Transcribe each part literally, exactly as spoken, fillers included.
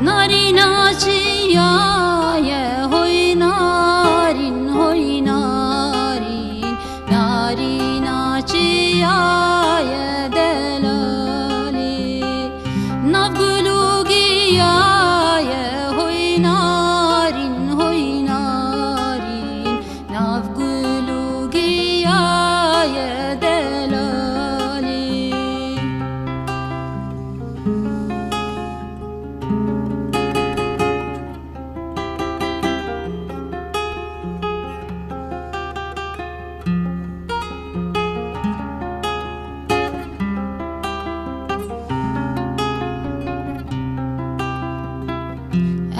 Narîna çiya ye, hoy narîn, hoy narîn. Narîna çiya ye delalî. Nav gul û giya ye, hoy narîn, hoy narîn. Nav gul û giya ye delalî.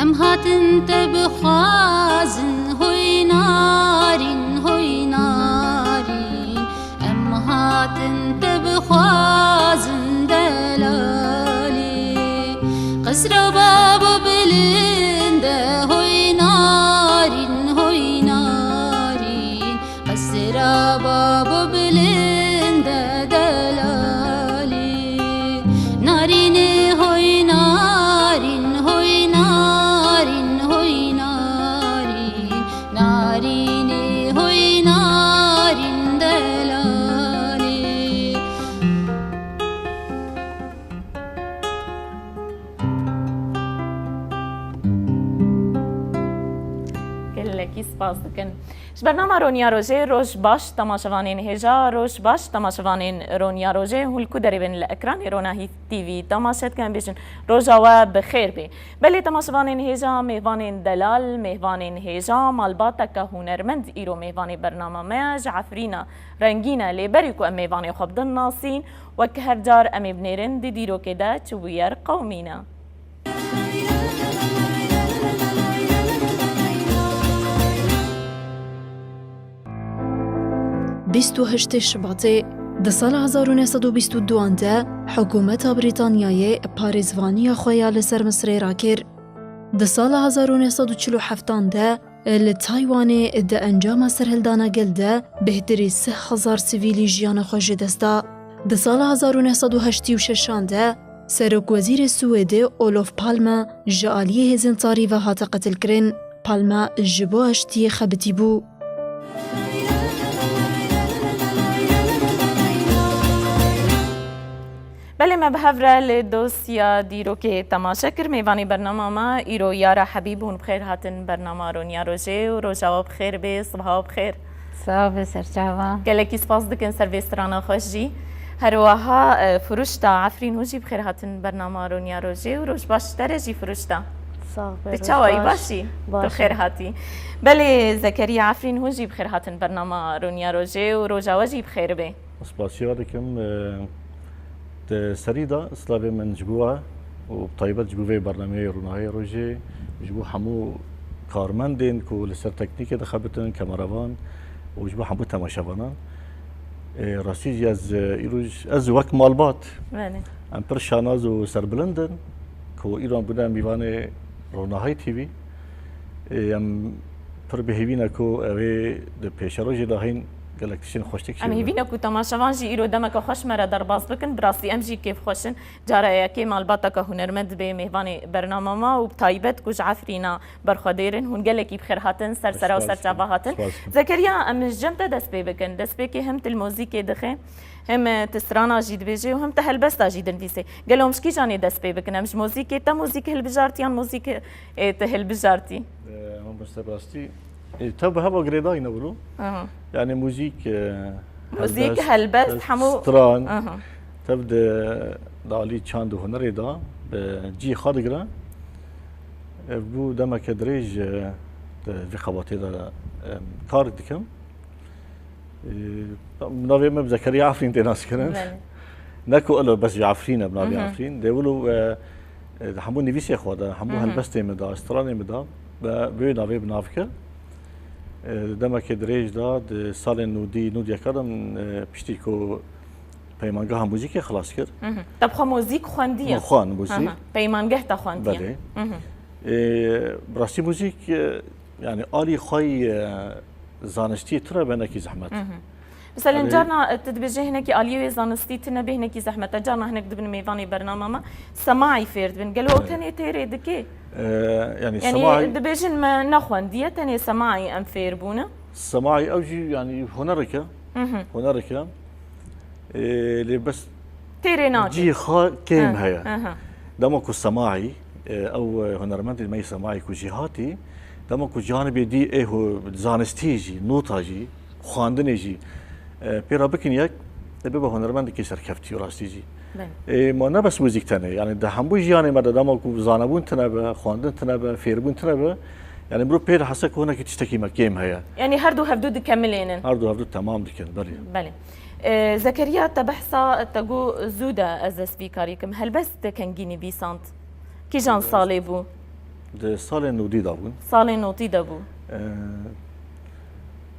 Em hatin te bixwazin, hoy narîn, hoy narîn. Em hatin te bixwazin delalî. Qesra babo bilind e, hoy narîn, hoy narîn. Qesra babo bilind e delalî. Narînê hoy narîn, hoy narîn, hoy narîn. Narînê hoy narîn delalî. Gelekî spas dikin. Ji bernama Roniya Rojê, roj baş temaşevanên hêja, roj baş temaşevanên Roniya Rojê, hûn li ku derê bin li ekranê Ronahî T V temaşe dikin, em bêjin roja we bi xêr bê. Belê temaşevanên hêja, mêvanên delal, mêvanên hêja, malbateke hunermend îro mêvanê bernama me ye, ji Efrîna rengîn e, lê berî ku em mêvanê xwe bidin nasîn, wek her car em ê binêrin di dîrokê de çi bûyer qewimîne. Bîst û heştê Şibatê, di sala hezar û neh sed û bîst û duan de hikûmeta Brîtanyayê parêzvaniya xwe ya li ser Misirê rakir. Di sala hezar û neh sed û çil û heftan de li Taywanê di encama serhildana gel de bêhtirî sih hezar sivîlî jiyana xwe ji dest da. Di sala hezar û neh sed û heştê û şeşan de Serokwezîrê Swêdê Olof Palme ji aliyê hêzên tarî ve hate qetilkirin. Palme ji bo aştiyê xebitî bû. Belê, me bi hev re li dosya dîrokê temaşe kir. Mêvanê bernama me îro Yara Hebîb, hûn bi xêr hatin bernama Roniya Rojê û roja we bi xêr bê, sibeha we bi xêr. Sax be, serçava. Gelekî spas dikin ser vê strana xweş jî. Her wiha, e, Firuşta Efrîn, hûn jî bi xêr hatin bernama Roniya Rojê û roj baş ji te re jî, Firuşta. Sax be, Tu roj çawayî, baş. Baş î? Tu Baş xêr im. hatî. Belê, Zekeriya Efrîn, hûn jî bi xêr hatin bernama Roniya Rojê û roja we jî bi xêr bê. Spasiya dikim, e, di serî de slavê min ji bo we û bi taybet ji bo vê bernameyê Ronahî Rojê, ji bo hemû karmendên ku li ser teknîkê dixebitin, kameravan û ji bo hemû temaşevanan. E, rastî jî ez, e, îroj, ez wek malbat, Belê. em pir şanaz û serbilind in ku îro bûne mîvanê Ronahî T V. E, em pir bi hêvî ne ku ew ê di pêşerojê de hîn gelek tiştên xweştik Em çêbin. hêvî ne ku temaşevan jî îro demeke xweş me re derbas bikin. Bi rastî em jî kêfxweş in. Cara yekê malbateke hunermend bê mêvanê bernama me û bi taybet ku ji Efrîna berxwedêr in. Hûn gelekî bi xêr hatin, ser sera û Spas ser çava dikim. hatin. Spas dikim. Zekeriya, em ji cem te dest pê bikin. Destpêkê hem tu li mozîkê dixê, hem, e, tu strana jî dibêjê û hem tu helbesta jî dinivîsê. Gelo em ji kîjanê dest pê bikin? Em ji mozîkê te mozîk hilbijartî yan mozîk, e, tu hilbijartî? E, mamoste, bi rastî, e, tev bi heva girêdayî ne wilo. Aha. Yani muzîk, e, Muzîk, helbest, helbest, hemû stran, Aha. tev di, di alî çand û hunerê de bi cihê xwe digire. E, bû demeke dirêj, e, di vî xebatê de, e, kar dikim. E, navê min bi Zekeriya Efrîn tê naskirin. Belê. Ne ku elo bes ji Efrîn e, bi navê Mhm. Efrîn. Dê wilo, e, e, di hemû nivîsê xwe de, hemû Mhm. helbestê min de, stranê min de, bi, bi wê navê bi nav kir. E, demekê dirêj de, di salên nodî, nodî yeka de min, e, piştî ku peymangeha muzîkê xilas kir. Mhm. Te bi xwe muzîk xwendiye? Min xwend muzîk. Aha. Peymangeh te xwendiye? Belê. Mhm. E, bi rastî muzîk, e, yani alî xwe yî, e, zanistî tune be, nekî zehmet. Mhm. Mesela carna, e, tu dibêjî hinekî aliyê wê zanistî tune bê, hinekî zehmet e. Carna hinek dibin mêvanê bernama me, semaî fêr dibin. Gelo ew tenê têrê dikê? E, yani, yanî semaî dibêjin me nexwendiye, tenê semaî em fêr bûne. Semaî ew jî, yani, hunerek e. Hı hı. Hunerek e. E, lê bes têrê nake. Cî xwe kêm heye. Hı hı. Dema ku semaî, e, ew, e, hunermendê me yê semaî ku jî hatî, dema ku canibê dî ê hu-, zanistî jî, nota jî, xwendinê jî, e, pê re bikin yek, e, bibe hunermendekî serkeftî û rastî jî. Belê. E, ma ne bes muzîk tenê, yani di hemû jiyanê me de dema ku zanebûn tune be, xwendin tune be, fêrbûn tune be, yani mirov pê dihese ku hinekî tiştekî me kêm heye. Yani her du hevdu dikemilênin. Her du hevdu temam dikin, belê. Belê. E, Zekeriya, te behsa te got zû de ez dest vî karî kim. Helbest te kengî nivîsand? Kîjan salê bû? Di salên nodî de bûn. Salên nodî de bû. E,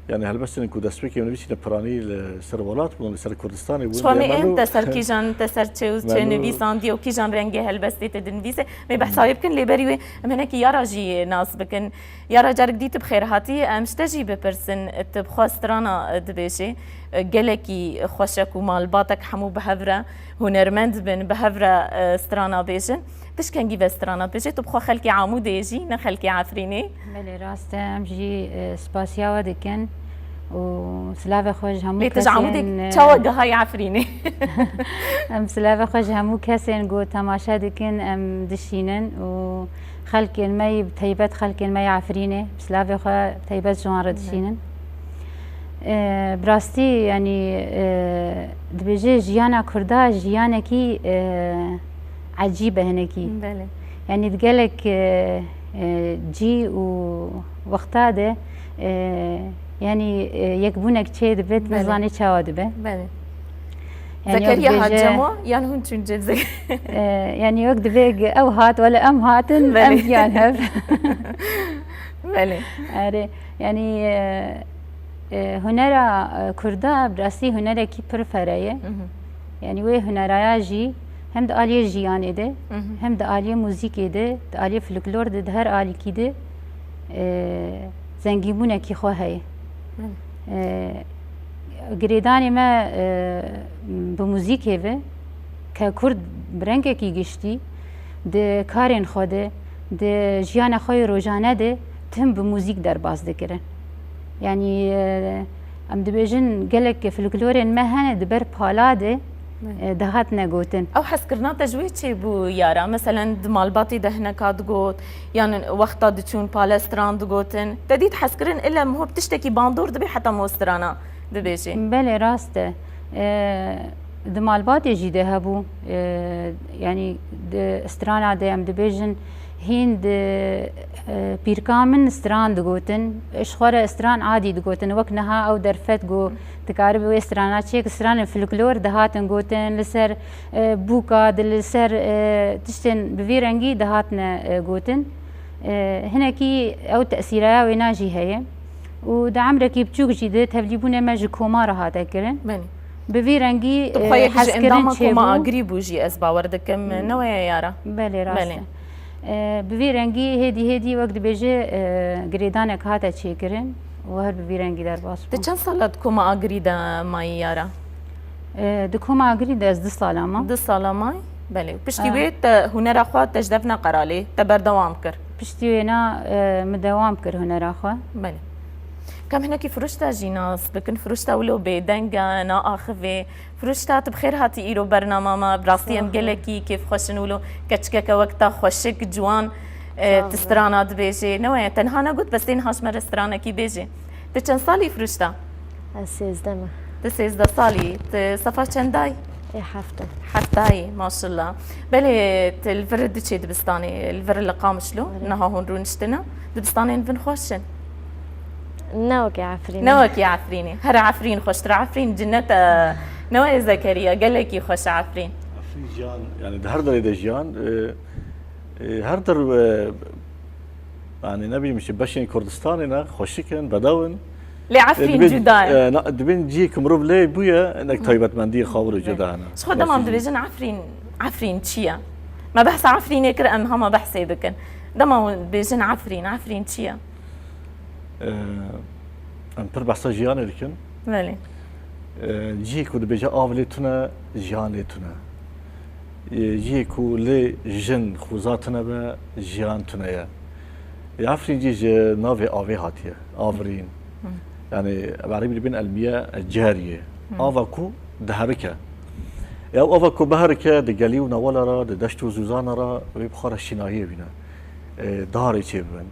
yani helbestên ku destpêkê min nivîsîne piranî li ser welat bûn, li ser Kurdistanê bûn. Çixwe me ên te ser kîjan, te ser çi û çi nivîsandiye û kîjan rengê helbestê te dinivîse. Mê behsa wê bikin, lê berî wê em hinekî Yara jî nas bikin. Yara, carek dî tu bi xêr hatî. Em ji te jî bipirsin, tu bi xwe strana dibêjî. Gelekî xweş e ku malbatek hemû bi hev re hunermend bin, bi hev re, e, strana bêjin. Tu ji kengî ve strana dibêjî? Tu bi xwe xelkê Amûdê yê jî, ne xelkê Efrînê. Belê, rast e. Em jî, e, spasiya we dikin û silavê xwe ji hemû kesên, e, Lê tu ji Amûdê çawa gihayî Efrînê? Em silavê xwe ji hemû kesên ku temaşe dikin, em dişînin û xelkên me yî, bi teybet xelkên me yê Efrînê, bi silavê xwe teybet ji wan re dişînin. E, bi rastî, yanî, e, dibêje jiyana Kurda jiyanekî, e, ecîb e hinekî. Belê. Yanî di gelek, e, e, cî û wexta de, e, yanî, e, yekbûnek çê dibe, tu nizanî çawa dibe. Belê. Yanî Zekeriya hat cem wan, yan hûn çûn cem Zek-, e, yanî wek dibê ew hat, wele em hatin, em giyan hev. Belê. Erê, yanî, e, e, hunera, e, Kurda, bi rastî hunerekî pir fere ye. Hı hı. Yanî wê huneraya jî hem di aliyê jiyanê de, Hı hı. hem di aliyê muzîkê de, di aliyê folklor de, di her alîkî de, e, zengînbûnekî xwe heye. Hı. E, girêdanê me, e, bi muzîkê ve ke Kurd bi rengekî giştî di karên xwe de, di jiyana xwe yê rojane de tim bi muzîk derbas dikirin. Yanî, e, em dibêjin gelek folklorên me hene di ber pala de, e, dihatine gotin. Ew hezkirina te ji wê çêbû Yara? Meselen di malbatê de hinek hat digot, yan wexta diçûn pale stran digotin. Te dît hezkirin ile mihop tiştekî bandor dibe heta mo strana dibêjî? Belê, rast e. E, di malbatê jî de hebû. E, yanî di strana de em dibêjin, hîn di, e, pîrka min stran digotin. Ji xwe re stran adî digotin. Wek niha ew derfet ku dikaribe wê strana çêk, stranên folklor dihatin gotin. Li ser, e, bûka, di li ser, e, tiştên bi vî rengî dihatine, e, gotin. E, hinekî ew tesîraya wêna jî heye. Û di emrekî biçûk jî de tevlîbûnê me ji koma re hate kirin. Belê. Bi vî rengî, Tu xwe e, yek ji hezkirin endama çêbû. Koma Agirî bû jî, ez bawer dikim, Hı. ne weye Yara? Belê, rast Belê. e. E, bi vî rengî hêdî hêdî wek dibêje, e, girêdanek hate çêkirin û her bi vî rengî derbas bû. Tu çend sala di Koma Agirî de mayî Yara? E, di Koma Agirî de ez du sala mam. Du sala may? Belê. Piştî Ha. wê te hunera xwe te ji dev neqera lê, te berdewam kir? Piştî wêna, e, min dewam kir hunera xwe. Belê. Ka em hinekî Firuşta jî nas bikin. Firuşta wilo bêdeng e, naaxivê. Firuşta, tu bi xêr hatî îro bernama me. Bi rastî em Sağ ol. gelekî kêfxweş in wilo keçikeke wek te xweşik, ciwan, e, Sağ ol. tu strana dibêjê. Ne weye, tenha negot, bes tê niha ji me re stranekî bêjê. Tu çend salî Firuşta? Ez sêzdeh me. Tu sêzdeh salî. Tu sefa çendayî? Ê hefte. Heftayî, maşallah. Belê tu li vir diçê dibistanê, li vir li Qamişlo, Erê. niha hûn rûniştine. Dibistanên vin xweş in. Ne wekî Efrînê. Ne wekî Efrînê. Here Efrîn xweştir e. Efrîn cinnet e. Ne weye Zekeriya, gelekî xweş e Efrîn. Efrîn jiyan, yani di her derê de jiyan, e, e, her der, e, yani ne bileyim işte beşên Kurdistanê ne, xweşik in, bedew in. Lê Efrîn E, dibên, cuda ye. e, na, dibên cihê ku mirov lê bûye, nek taybetmendiyê xwe wilo cuda hene. Ji xwe demam Xweşik. dibêjin Efrîn, Efrîn çi ye? Me behsa Efrînê kir, em hema behsê bikin. Dema hûn dibêjin Efrîn, Efrîn çi ye? E, em pir behsa jiyanê dikin. Belê. E, cihê ku dibêje av lê tune, jiyan lê tune. E, cihê ku lê jin xuza tune be, jiyan tune ye. E, Efrîn jî ji navê avê hatiye, Avrîn. Hı. Yani, ev erebî dibên elmiye, e, ceriyê. Hı. Ava ku diherike. E, ew ava ku biherike, di gelî û newala re, di deşt û zûzana re, wê bi xwe re şînahiyê bîne. E, darê çêbibin.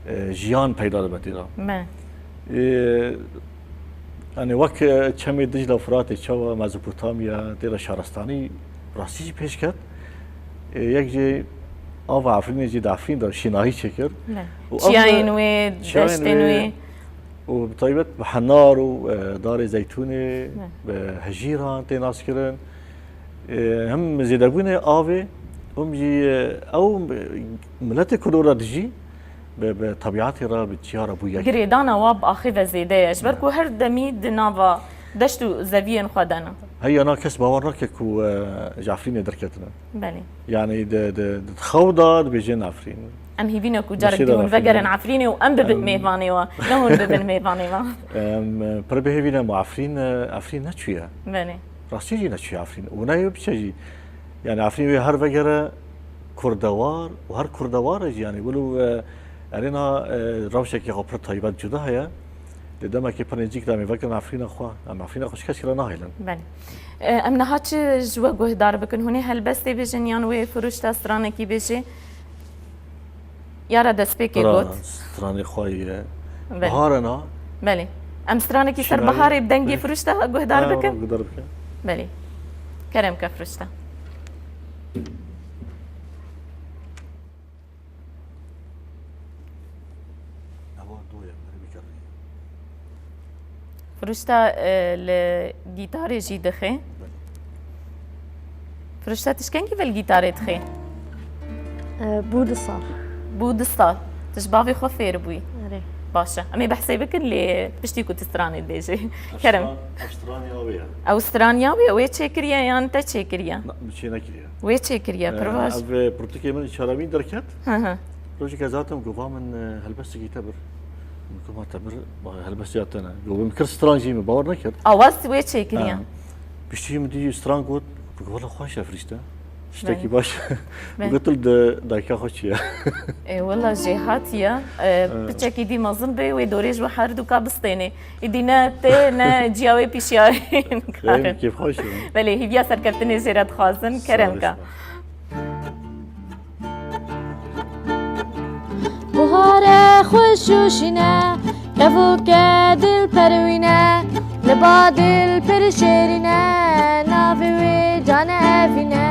E, jiyan peyda dibe tê de. Me. E, yani wek, e, çemê Dicla Firatê çawa Mezopotamya tê de şaristanî rastî jî pêş ket. E, yek jî ava Efrînê jî di Efrîn de şînahî çêkir. Ne. Û ev Çiyayên wê, çiyayên deştên wê, wê. Û bi taybet bi henar û, e, darê zeytûnê, Ne. bi hejîran tê naskirin. E, hem zêdebûnê avê, hem jî, e, ew miletê ku li wê re dijî, bi, bi tebiatê re, bi çiya re bû yek. Girêdana wa bi axê ve zêde ye. Ji ber Ne. ku her demî di nava deşt û zeviyên xwe de ne. Heya na kes bawer nake ku, e, ji Efrînê derketine. Belê. Yani di, di, di xew de dibêjin Efrîn. Em hîvî ne ku carek Dişê de din Efrîn. vegerin Efrînê û em bibin Em. mêvanê wa. Ne hûn bibin mêvanê wa. Em, pir bihêvî ne, ma Efrîn, e, Efrîn neçûye. Belê. Rastî jî neçûye Efrîn. Û ne yê biçe jî. Yani Efrîn wê her vegere kurdewar û her kurdewar e jî, yani wilo, e, erê na, e, rewşekê xwe pir taybet cuda heye. Lê demekê pir nêzîk de em ê vekirin Efrîna xwe. Em Efrîna xwe ji kesî re nahêlin. Belê. E, em niha çi ji we guhdar bikin? Hûn ê helbestê bêjin yan wê Firûşta stranekî bêjê? Ya re destpêkê Stra-, got. stranê xwe ye. Belê. Bahar e na. Belê. Em stranekî ser Şînayê. Biharê bi dengê Belê. Firûşta guhdar Ha, bikin? guhdar bikin. Belê. Kerem ke Firûşta. Ewa do ye, merê bikerê. Firûşta, e, li gîtarê jî dixê. Belê. Firûşta, tu ji kengî ve li gîtarê dixê? E, bû du sal. Bû du sal. Tu ji bavê xwe fêr bûyî? Erê. Baş e. Em ê behsê bikin lê piştî ku tu stranê dibêjî. Kerem. Ev stran-, ev stranê wê ye. Ew stranê wê ye, wê çêkiriye yan te çêkiriye? Na, min çê nekiriye. Wê çêkiriye, pir baş. Ev, e, pirtûkê min çaramîn derket. Hı hı. Rojek ez hatim, gova min, e, helbestekî te bir. Min gova te bir, ba, helbestiya te ne. Gova min kir stran jî min bawer nekir. Awaz wê çêkiriye. Ha. Piştî min dî stran got, gova xweş e Firîşte. Ştekî Belê. baş. Belê. Gotil de dayika xwe çi ye? E, wela jêhatî ye. E, Evet. Piçekî dî mezin bê, wê dorê ji we her du ka bistênê. Îdî ne tê, ne ciya wê pîşiya wê nikarin. Em kêfxweş in. Belê, hîviya serkeftinê jê re dixwazin. Kerem ka. Sağ ol. Buhare xweş û şîne, kevûke dil perwîne, li ba dil pir şêrîne, navê wê Cane Evîne.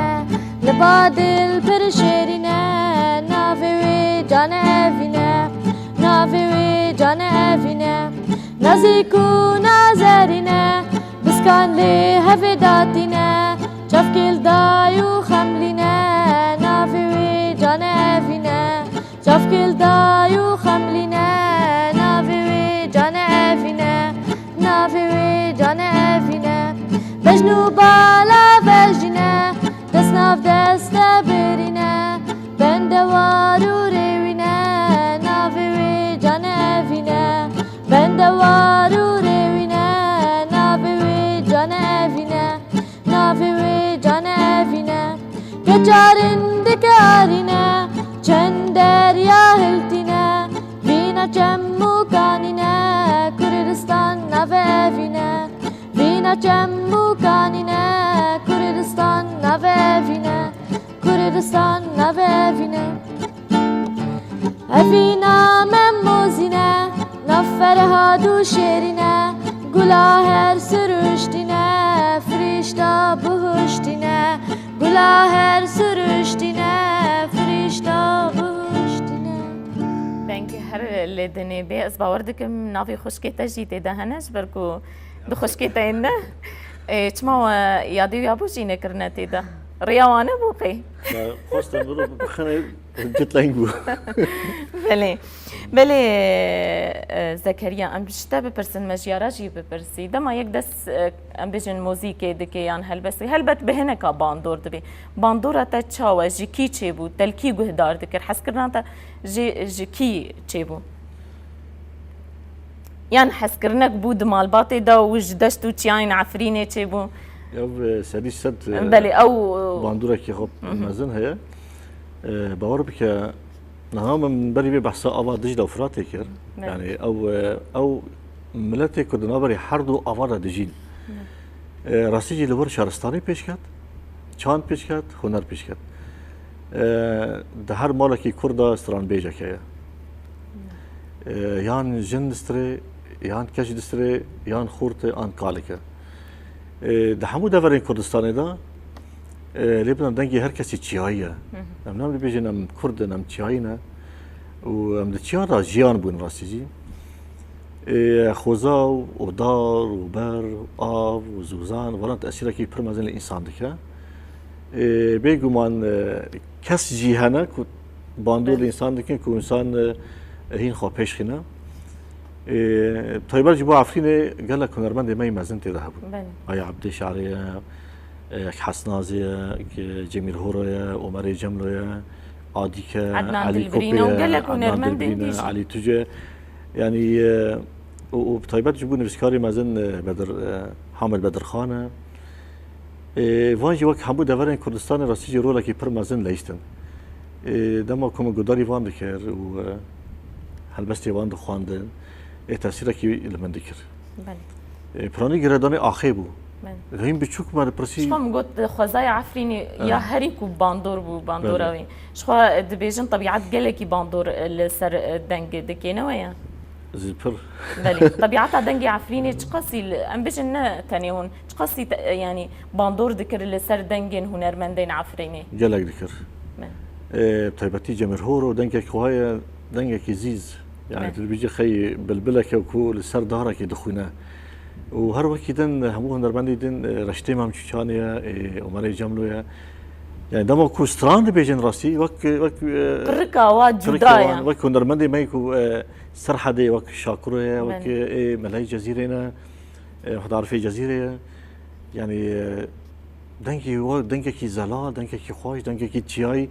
Li ba dil pir şêrîne, navê wê Cane Evîne, navê wê Cane Evîne. Nazîk û nazerîne, biskan lê hevê datîne, çavkê li day û xemlîne, navê wê Cane Evîne. Çavkê li day û xemlîne, navê wê Cane Evîne, navê wê Cane Evîne. Bejn û bala vejîne, dest nav dest de birîne, bende war û rêwîne, navê wê Cane Evîne. Bende war û rêwîne, navê wê Cane Evîne. Navê wê Cane Evîne. Geçarin dike arîne, çend derya hiltîne, vîna çem û kanîne, Kurdistan navê evîne. Vîna çem û kanîne, Kurdistan navê evîne. Kurdistan navê evîne. Evîna me mozîne, nav Ferhad û şêrîne, gula her siruştîne, firîşta bihuştîne, gula her siruştîne, firîşta bihuştîne. Dengê her lê dinê bê, ez bawer dikim navê xwişkê te jî tê de hene, ji ber ku bi xwişkê te yên ne. Ê, çima we yadê wî ya bû jî nekirine tê de? Rêya wane bû qey? Ya, xwestin biro bixine, gitleng bû. Belê. Belê, e, Zekeriya, em ji te bipirsin, me ji ya re jî bipirsî. Dema yek dest, e, em bêjin muzîkê dike yan helbestê, helbet bi hineka bandor dibe. Bandora te çawa, ji kî çêbû, te li kî guhdar dikir, hezkirina te ji, ji kî çêbû? Yan hezkirinek bû di malbatê de û ji deşt û çiyayên Efrînê çêbû? Ev, e, sedî sed, e, Belê, ew, e, bandûrekî xwe mezin heye. E, bawer bike, niha min berî vê behsa ava Dicle û Firatê kir. Belê. Yani ew, e, ew miletê ku di navberê her du ava de dijîn. E, rastî jî li wir şaristanî pêş ket, çand pêş ket, huner pêş ket. E, di her malekî Kurd de stranbêjek heye. E, yan jin distirê, yan keç distirê, yan xurt e, an kalik e. E, di hemû deverên Kurdistanê de, e, lê bina dengê her kesî çiyayî ye. Em nam dibêjin em Kurd in, em çiyayî ne. Û em di çiya de jiyan bûn rastî jî. Ê, xoza û odar û ber û av û zûzan, valan tesîrekî pir mezin li însan dike. Ê, bêguman, e, kes jî hene ku bandor li Belê. Însan dikin ku însan, e, hîn xwe pêş xîne. Ê, taybet ji bo Efrînê gelek hunermendê me yî mezin tê de hebûn. Belê. Aya Ebdê Şarê ye, e, Hesnazê ye, Cemîl Horo ye, Omerê Cemlo ye, Adîk e, Ednan Elî Dilbirîn Kopê û ye, gelek Ednan hunermendên Dilbirîn e, din jî. Elî Tuc e. Yanî, e, û, û bi taybet ji bo nivîskarê mezin, e, Bedir, e, Hamed Bedirxan e. E, van jî wek hemû deverên Kurdistanê rastî jî rolekî pir mezin leyîstin. E, dema ku min guhdarî van dikir û, e, helbestê van dixwandin, ê tesîrekî li min dikir. Belê. E, piranî girêdanê axê bû. Belê. Hîn biçûk me dipirsî. Ji xwe min got, xwezaya Efrînê ya Belê. Herî ku bandor bû, bandora Belê. Wî. Ji xwe dibêjin, tebîet gelekî bandor li ser, e, deng dikê, ne weye? Zî pir. Belê. Tebîeta dengê Efrînê çiqasî li, em bêjin ne tenê hûn, çiqasî te, yanî bandor dikir li ser dengên hunermendên Efrînê? Gelek dikir. Belê. E, taybetî Cemîl Horo dengek xwe heye, dengekî zîz. Yani Belê. Tu dibêjî xey bilbileke ku li ser darekê dixwîne. Û her wekî din hemû hunermendî din, e, Reştê Mem Çûçanê ye, e, Omerê Cemlo ye. Yani dema ku stran dibêjin rastî, wek, wek, e, Pirika wa pirika cuda wan, ye. Wek hunermendê me ku, e, Serhedê, wek Şakiro ye, wek, Belê. E, Melay Cezîrê ne, e, Hudarifê Cezîrê ye. Yani, e, Dengê we, dengekî zelal, dengekî xweş, dengekî çiyayî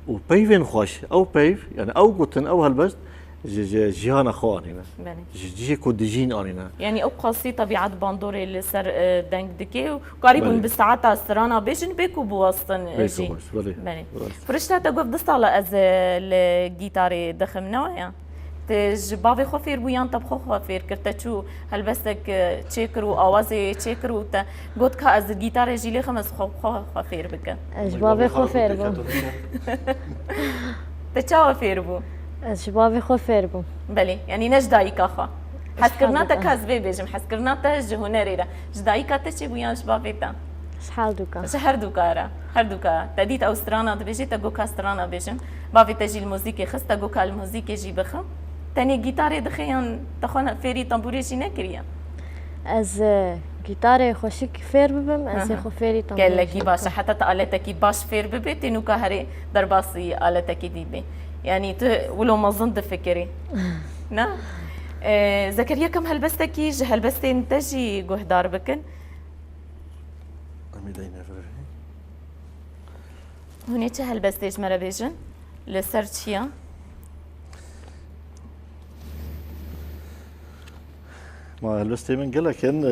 û peyvên xweş. Ew peyv, yani ew gotin, ew helbest ji, ji jiyana xwe anîne. Belê. Ji cihê ku dijîn anîne. Yani ew qasî tebîet bandorê li ser, e, deng dike û karîbûn Belê. Bi saeta strana bêjin bê ku biwestin, e, Bê ku jî. Bes, belê. Belê. Rast. Firişte te got du sala ez, e, li gîtarê dixim, ne waya? Te ji bavê xwe fêr bû yan te bi xwe xwe fêr kir? Te çû helbestek, e, çêkir û awazê çêkir û te got, ka ez gîtarê jî lêxim, ez xwe, xwe, xwe fêr bikim? Ez ji bavê xwe fêr bûm. Te çawa fêr bû? Ez ji bavê xwe fêr bûm. Belê, yanî ne ji dayika xwe. Hezkirina te, ka ez vê bêjim, hezkirina te ji hunerê re. Ji dayika te çêbû yan ji bavê te? Ji herduka. Ji herduka re. Herduka. Te dît ew strana dibêje, te got, ka strana bêjim. Bavê te jî li muzîkê xist, te got, ka li muzîkê jî bixim. Tenê gîtarê dixê yan te xwe ne-, fêrî tembûrê jî nekiriye? Ez, e, gîtarê xweşik fêr bibim, ez ê Aha. Xwe fêrî tembûrê Gelekî jî baş e. Bikim. Heta te aletekî baş fêr bibê, tê nûka herê derbasî aletekî dî bê. Yanî tu wilo mezin difikirî. Ne? E, Zekeriya, kem helbestekî ji helbestên te jî guhdar bikin. Em ê deyne vir. Hûn ê çi helbestê ji me re bêjin? Li ser çi ye? Ma helbestê min gelek in,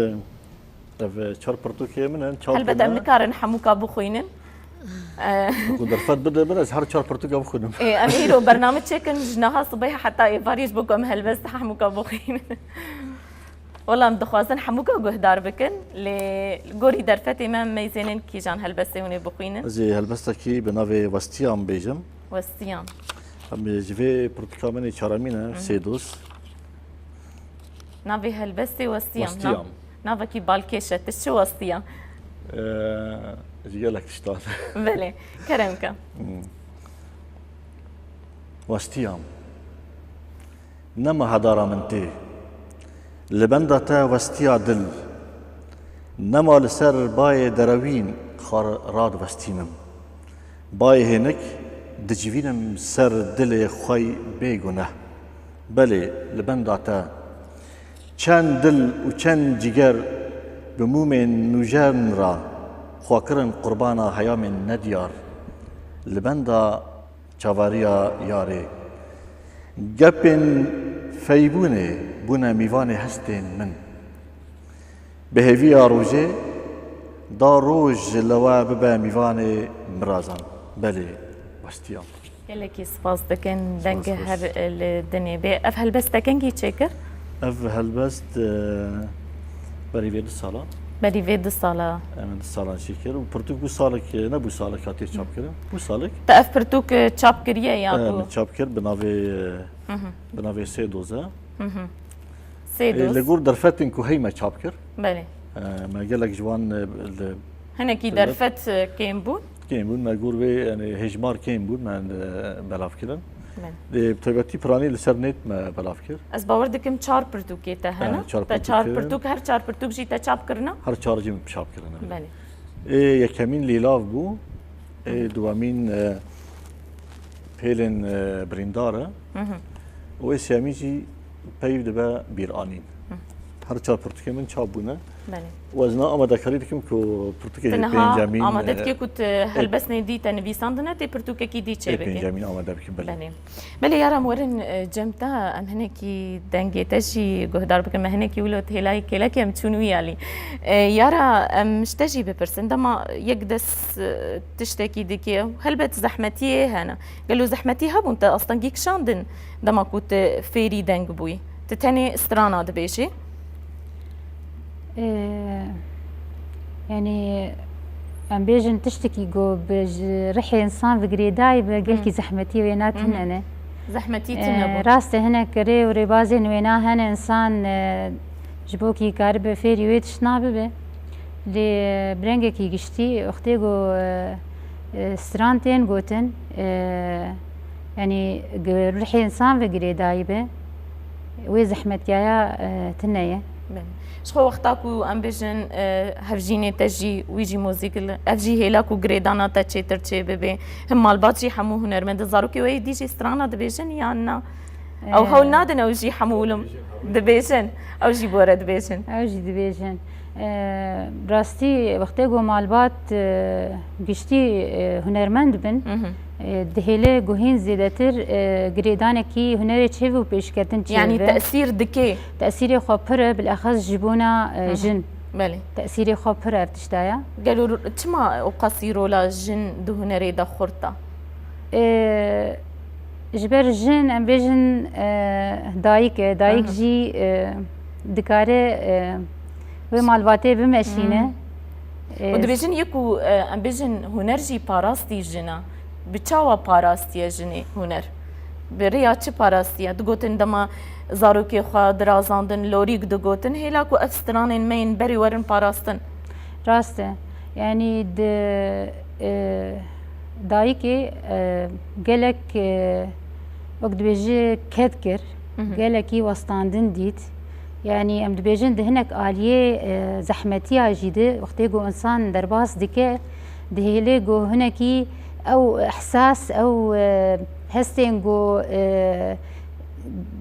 ev çar pirtûkê min in, çar Helbet em tune. Nikarin hemûka bixwînin. Ku derfet bide min, ez her çar pirtûka bixwînim. Ê, em îro bername çêkin, ji niha sibê heta êvarî ji bo ku em helbest hemûka bixwînin. Wela em dixwazin hemûka guhdar bikin, lê li gorî derfetê me em meyzênin kîjan helbestê hûn ê bixwînin? Ez ê helbestekî bi navê Westiyam bêjim. Westiyam. Em ê ji vê pirtûka min ê çaramîn e, Hı hı. Sêdos. Navê helbestê Westiyam. Westiyam. Nav-, navekî balkêş e, tu çi westiya? Ee, ji gelek tiştan. Belê, kerem ke. Hmm. Westiyam. Nema hedara min tê. Li benda te westiya dil. Nema li ser bayê derewîn xwe radwestînim. Bayê hênik dicivînim ser dilê xwe bê guneh. Belê, li benda te. Çend dil û çend ciger bi mûmên nûjern re xwe kirin qurbana heyamên nediyar. Li benda çavariya yarê. Gepên feybûnê, Bûne mîvanê hestên min. Bi hêviya rojê, da roj li we bibe mîvanê mirazan. Belê, westiyam. Gelekî spas dikin, deng her li dinê bê. Ev helbest te kengî çêkir? Ev helbest, e, berî vê du sala. Berî vê du sala. Em du salan çêkir. Û pirtûk bû salek, e, nebû salek hatiye çapkirin. Bû salek. Te ev pirtûk, e, çap kiriye ya ku? Em çap kir bi navê, e, bi navê Sê Doze. Sê Doz. E, li gor derfetên ku hey me çap kir. Belê. E, me gelek ji wan, e, li Hinekî derfet, e, kêm bûn? Kêm bûn, me gor vê, yani, hêjmar kêm bûn, me, e, belav kirin. Belê. Lê bi taybetî piranî li ser nêt me belav kir. Ez bawer dikim çar pirtûkê te hene. Çar pirtûk, her çar pirtûk jî te çap kirina? Her çar jî min çap kirine. Belê. Ê yekemîn Lîlav bû. Ê duyemîn, e, Pêlên, e, Birîndar e. Û ê sêyemîn jî Peyv dibe Bîranîn. Her çar pirtûkên min çap bûne. Belê. Û ez niha amadekarî dikim ku pirtûkê pêncemîn, e, amade dike ku tu helbestên dî te nivîsandine, tê pirtûkekî dî çêbike. Ê pêncemîn amade bikim, belê. Belê. Belê yara, em werin, e, cem te, em hinekî dengê te jî guhdar bikin. Me hinekî wilo hêlayî kêlekê em çûn wî alî. E, yara, em ji te jî bipirsin. Dema yek des, e, tiştekî dike, helbet zehmetiyê hene. Gelo zehmetî hebûn, te astengî kişandin dema ku tu fêrî deng bûyî? Tu tenê strana dibêjî? Ee, yani, em bêjin tiştekî ku bi ji rihê insan ve girêdayî be, gelkî zehmetî wêna tune ne. Zehmetî tune bû. Rast e, hinek rê û rêbazên wêna hene, insan, e, ji bo kî karibe fêrî wê tiştna bibe. Lê bi rengekî giştî, wextê ku, e, e, stran tên gotin, e, yanî, gi-, rihê insan ve girêdayî be, wê zehmetiyaya, e, tune ye. Belê. Ji xwe wexta ku em bêjin, e, hevjînê te jî, wî jî muzîk li, ev jî hêla ku girêdana te çêtir çê bibe. Him malbat jî hemû hunermend in. Zarokê we yê dî jî strana dibêjin yan na? Ew hewl nadin, ew jî hemû wilim dibêjin. Ew jî bore dibêjin. Ew jî dibêjin. Eee, rastî, wextê ku malbat, eee, giştî, eee, hunermend bin, eee, dihêle guhîn zêdetir, eee, girêdanekî hunerê çêve û pêşketin çêve. Yanî tesîr dike. Tesîrê xwe pir e, bilexes ji bona, eee, jin. Belê. Tesîrê xwe pir ev tişta ye. Gelo çima ew qasî rola jin di hunerê de xurt e? E, ji ber jin, em bêjin, e, dayik e. Dayik jî, e, dikare, e, wê malbatê bimeşîne. E, û dibêjin yê ku, e, em bêjin huner jî parastî jin e. Bi çawa parastiye jinê huner? Bi rêya çi parastiye? Digotin dema zarokê xwe dirazandin, lorîk digotin, hêla ku ev stranên me yên berê werin parastin. Rast e. Yanî di, e, dayikê, e, gelek, e, wek dibêje ked kir, gelekî westandin dît. Yanî em dibêjin di hinek aliyê, e, zehmetiya jî de, wextê ku însan derbas dike, dihêle ku hinekî ew ihsas, ew, e, hestên ku, e,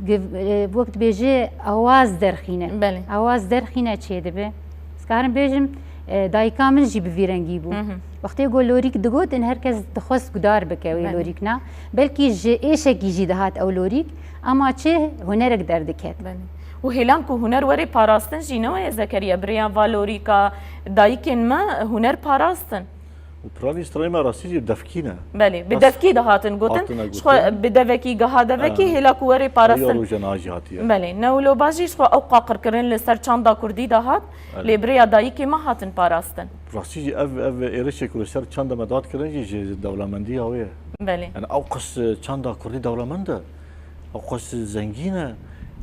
giv-, e, wek dibêje awaz derxîne. Belê. Awaz derxîne çêdibe. Ez karim bêjim, e, dayika min jî bi vî rengî bû. Wextê ku lorîk digotin, her kes dixwest guhdar bike wê lorîkna. Belkî ji êşekî jî dihat ew lorîk, ama çi hunerek derdiket. Belê. Û hêlan ku huner were parastin jî ne weye Zekeriya, bi rêya va lorîka dayikên me huner parastin. Û piranî stranê me rastî jî bi devkî ne. Belê, bi devkî dihatin gotin. Hatine gotin. Ji xwe bi devekî giha devekî, hêla ku were parastin. Roja niha jî hatiye. Belê, ne wilo ba jî ji xwe ew qaqirkirin li ser çanda kurdî de hat, lê bi rêya dayikê me hatin parastin. Rastî jî ev, ev êrişê ku li ser çanda me dihat kirin jî ji dewlemendiya wê ye. Belê. Yani ew qas çanda kurdî dewlemend e. Ew qas zengîn e.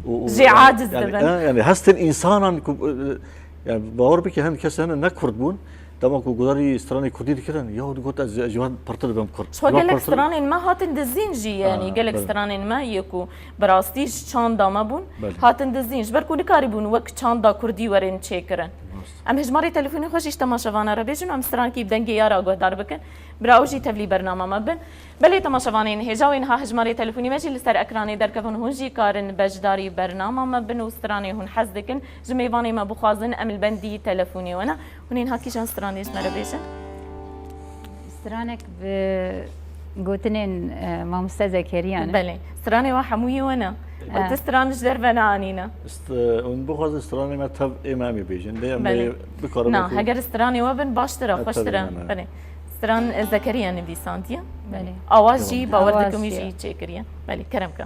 Û, û, jê yani, aciz yani, dibin. E, yani hestên însanan ku, e, yani bawer bike hin kes hene ne kurd bûn. Dema ku gudarî stranê kurdî dikirin, ya digot ez, ez ji wan pirtir dibim kurd. Ji xwe gelek stranên me hatin dizîn jî, yani gelek stranên me yê ku bi rastî ji çanda me bûn, hatin dizîn. Ji ber ku nikarîbûn wek çanda kurdî werin çêkirin. Em hejmarê telefonê xwe jî ji temaşevana re bêjin û em strankî bi dengê ya re guhdar bikin. Bira ew jî tevlî bernama me bin. Belê temaşevanên hêja wê niha hejmarê telefonî me jî li ser ekranê derkevin, hûn jî karin beşdarî bernama me bin û stranê hûn hez dikin ji mêvanê me bixwazin, em li bendî telefonê we ne. Hûn ê niha kîjan stranê ji me re bêjin? Stranek bi gotinên, e, mamoste Zekeriya ne? Belê. Stranê we hemû yê we ne. Got, e, stran ji derve neanîne. St-, hûn bixwazin stranê me tev ê me em ê bêjin. Lê em Belê. ê bikarin Na, wekî heger stranê we bin, baştir e, Ha, xweştir e. tevî me. Belê. Stran, e, Zekeriya nivîsandiye. Belê. Awaz Tamam. jî bawer Awaz dikim wî jî. jî çêkiriye. Belê, kerem ke.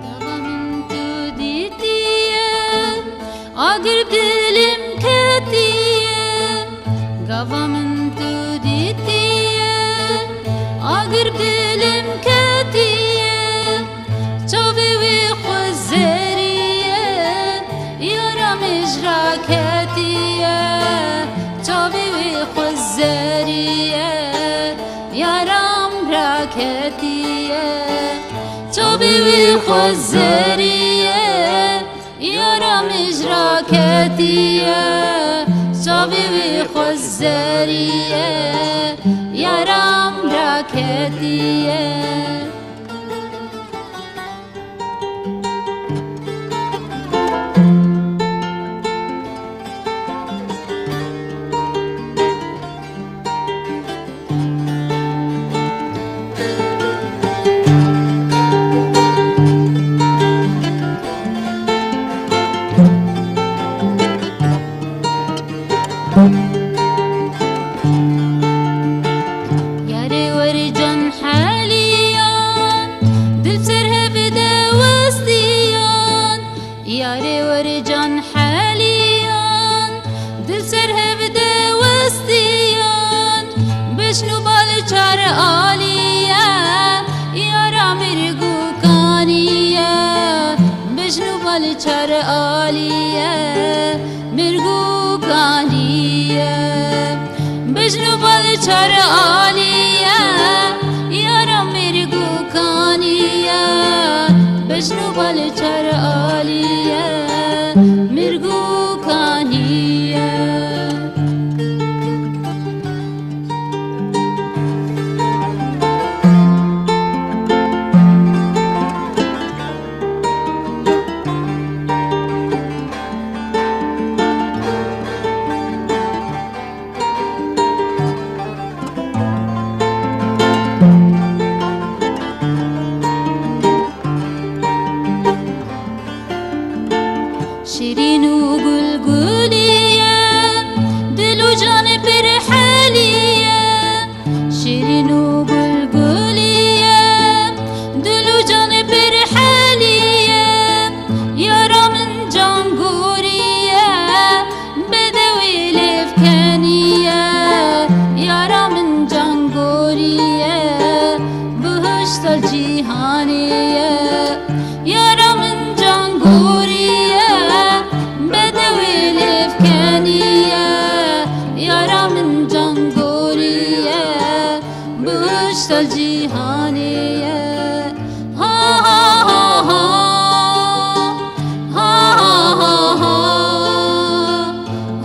Gava min tu dîtiye, agir dilim ketiye. Gava min tu dîtiye, agir dilim ketiye. Çavê wî xwe zerî ye, yara min ji ra ketiye. Çavê wî xwe zerî ye, yara min ra ketiye. Çavê wî xwe zerî ye, yara min ji ra ketiye. Çavê wî xwe zerî ye, yara min ra ketiye. Yarê werê can heliyan, dil ser hev de westiyan. Yarê werê can heliyan, dil ser hev de westiyan. Bejn û bal çar aliye, yara mirgû kaniye. Bejn û bal çar aliye, mirgû kaniye. Bejn û bal çar aliye, yara mirgû kaniye. Bejn û bal çar aliye, mirgû kaniye. Şîrîn û gulgulî ye, dil û canê pir helî ye. Şîrîn û gulgulî ye, dil û canê pir helî ye. Yara min can gorî ye, bedewî lêvkenî ye. Yara min can gorî ye, bihişta cîhanê ye. Yara min can gorî ye, bedewî lêvkenî ye. Yara min can gorî ye, bihişta cîhanê ye. Ha, ha, ha, ha. Ha, ha, ha, ha.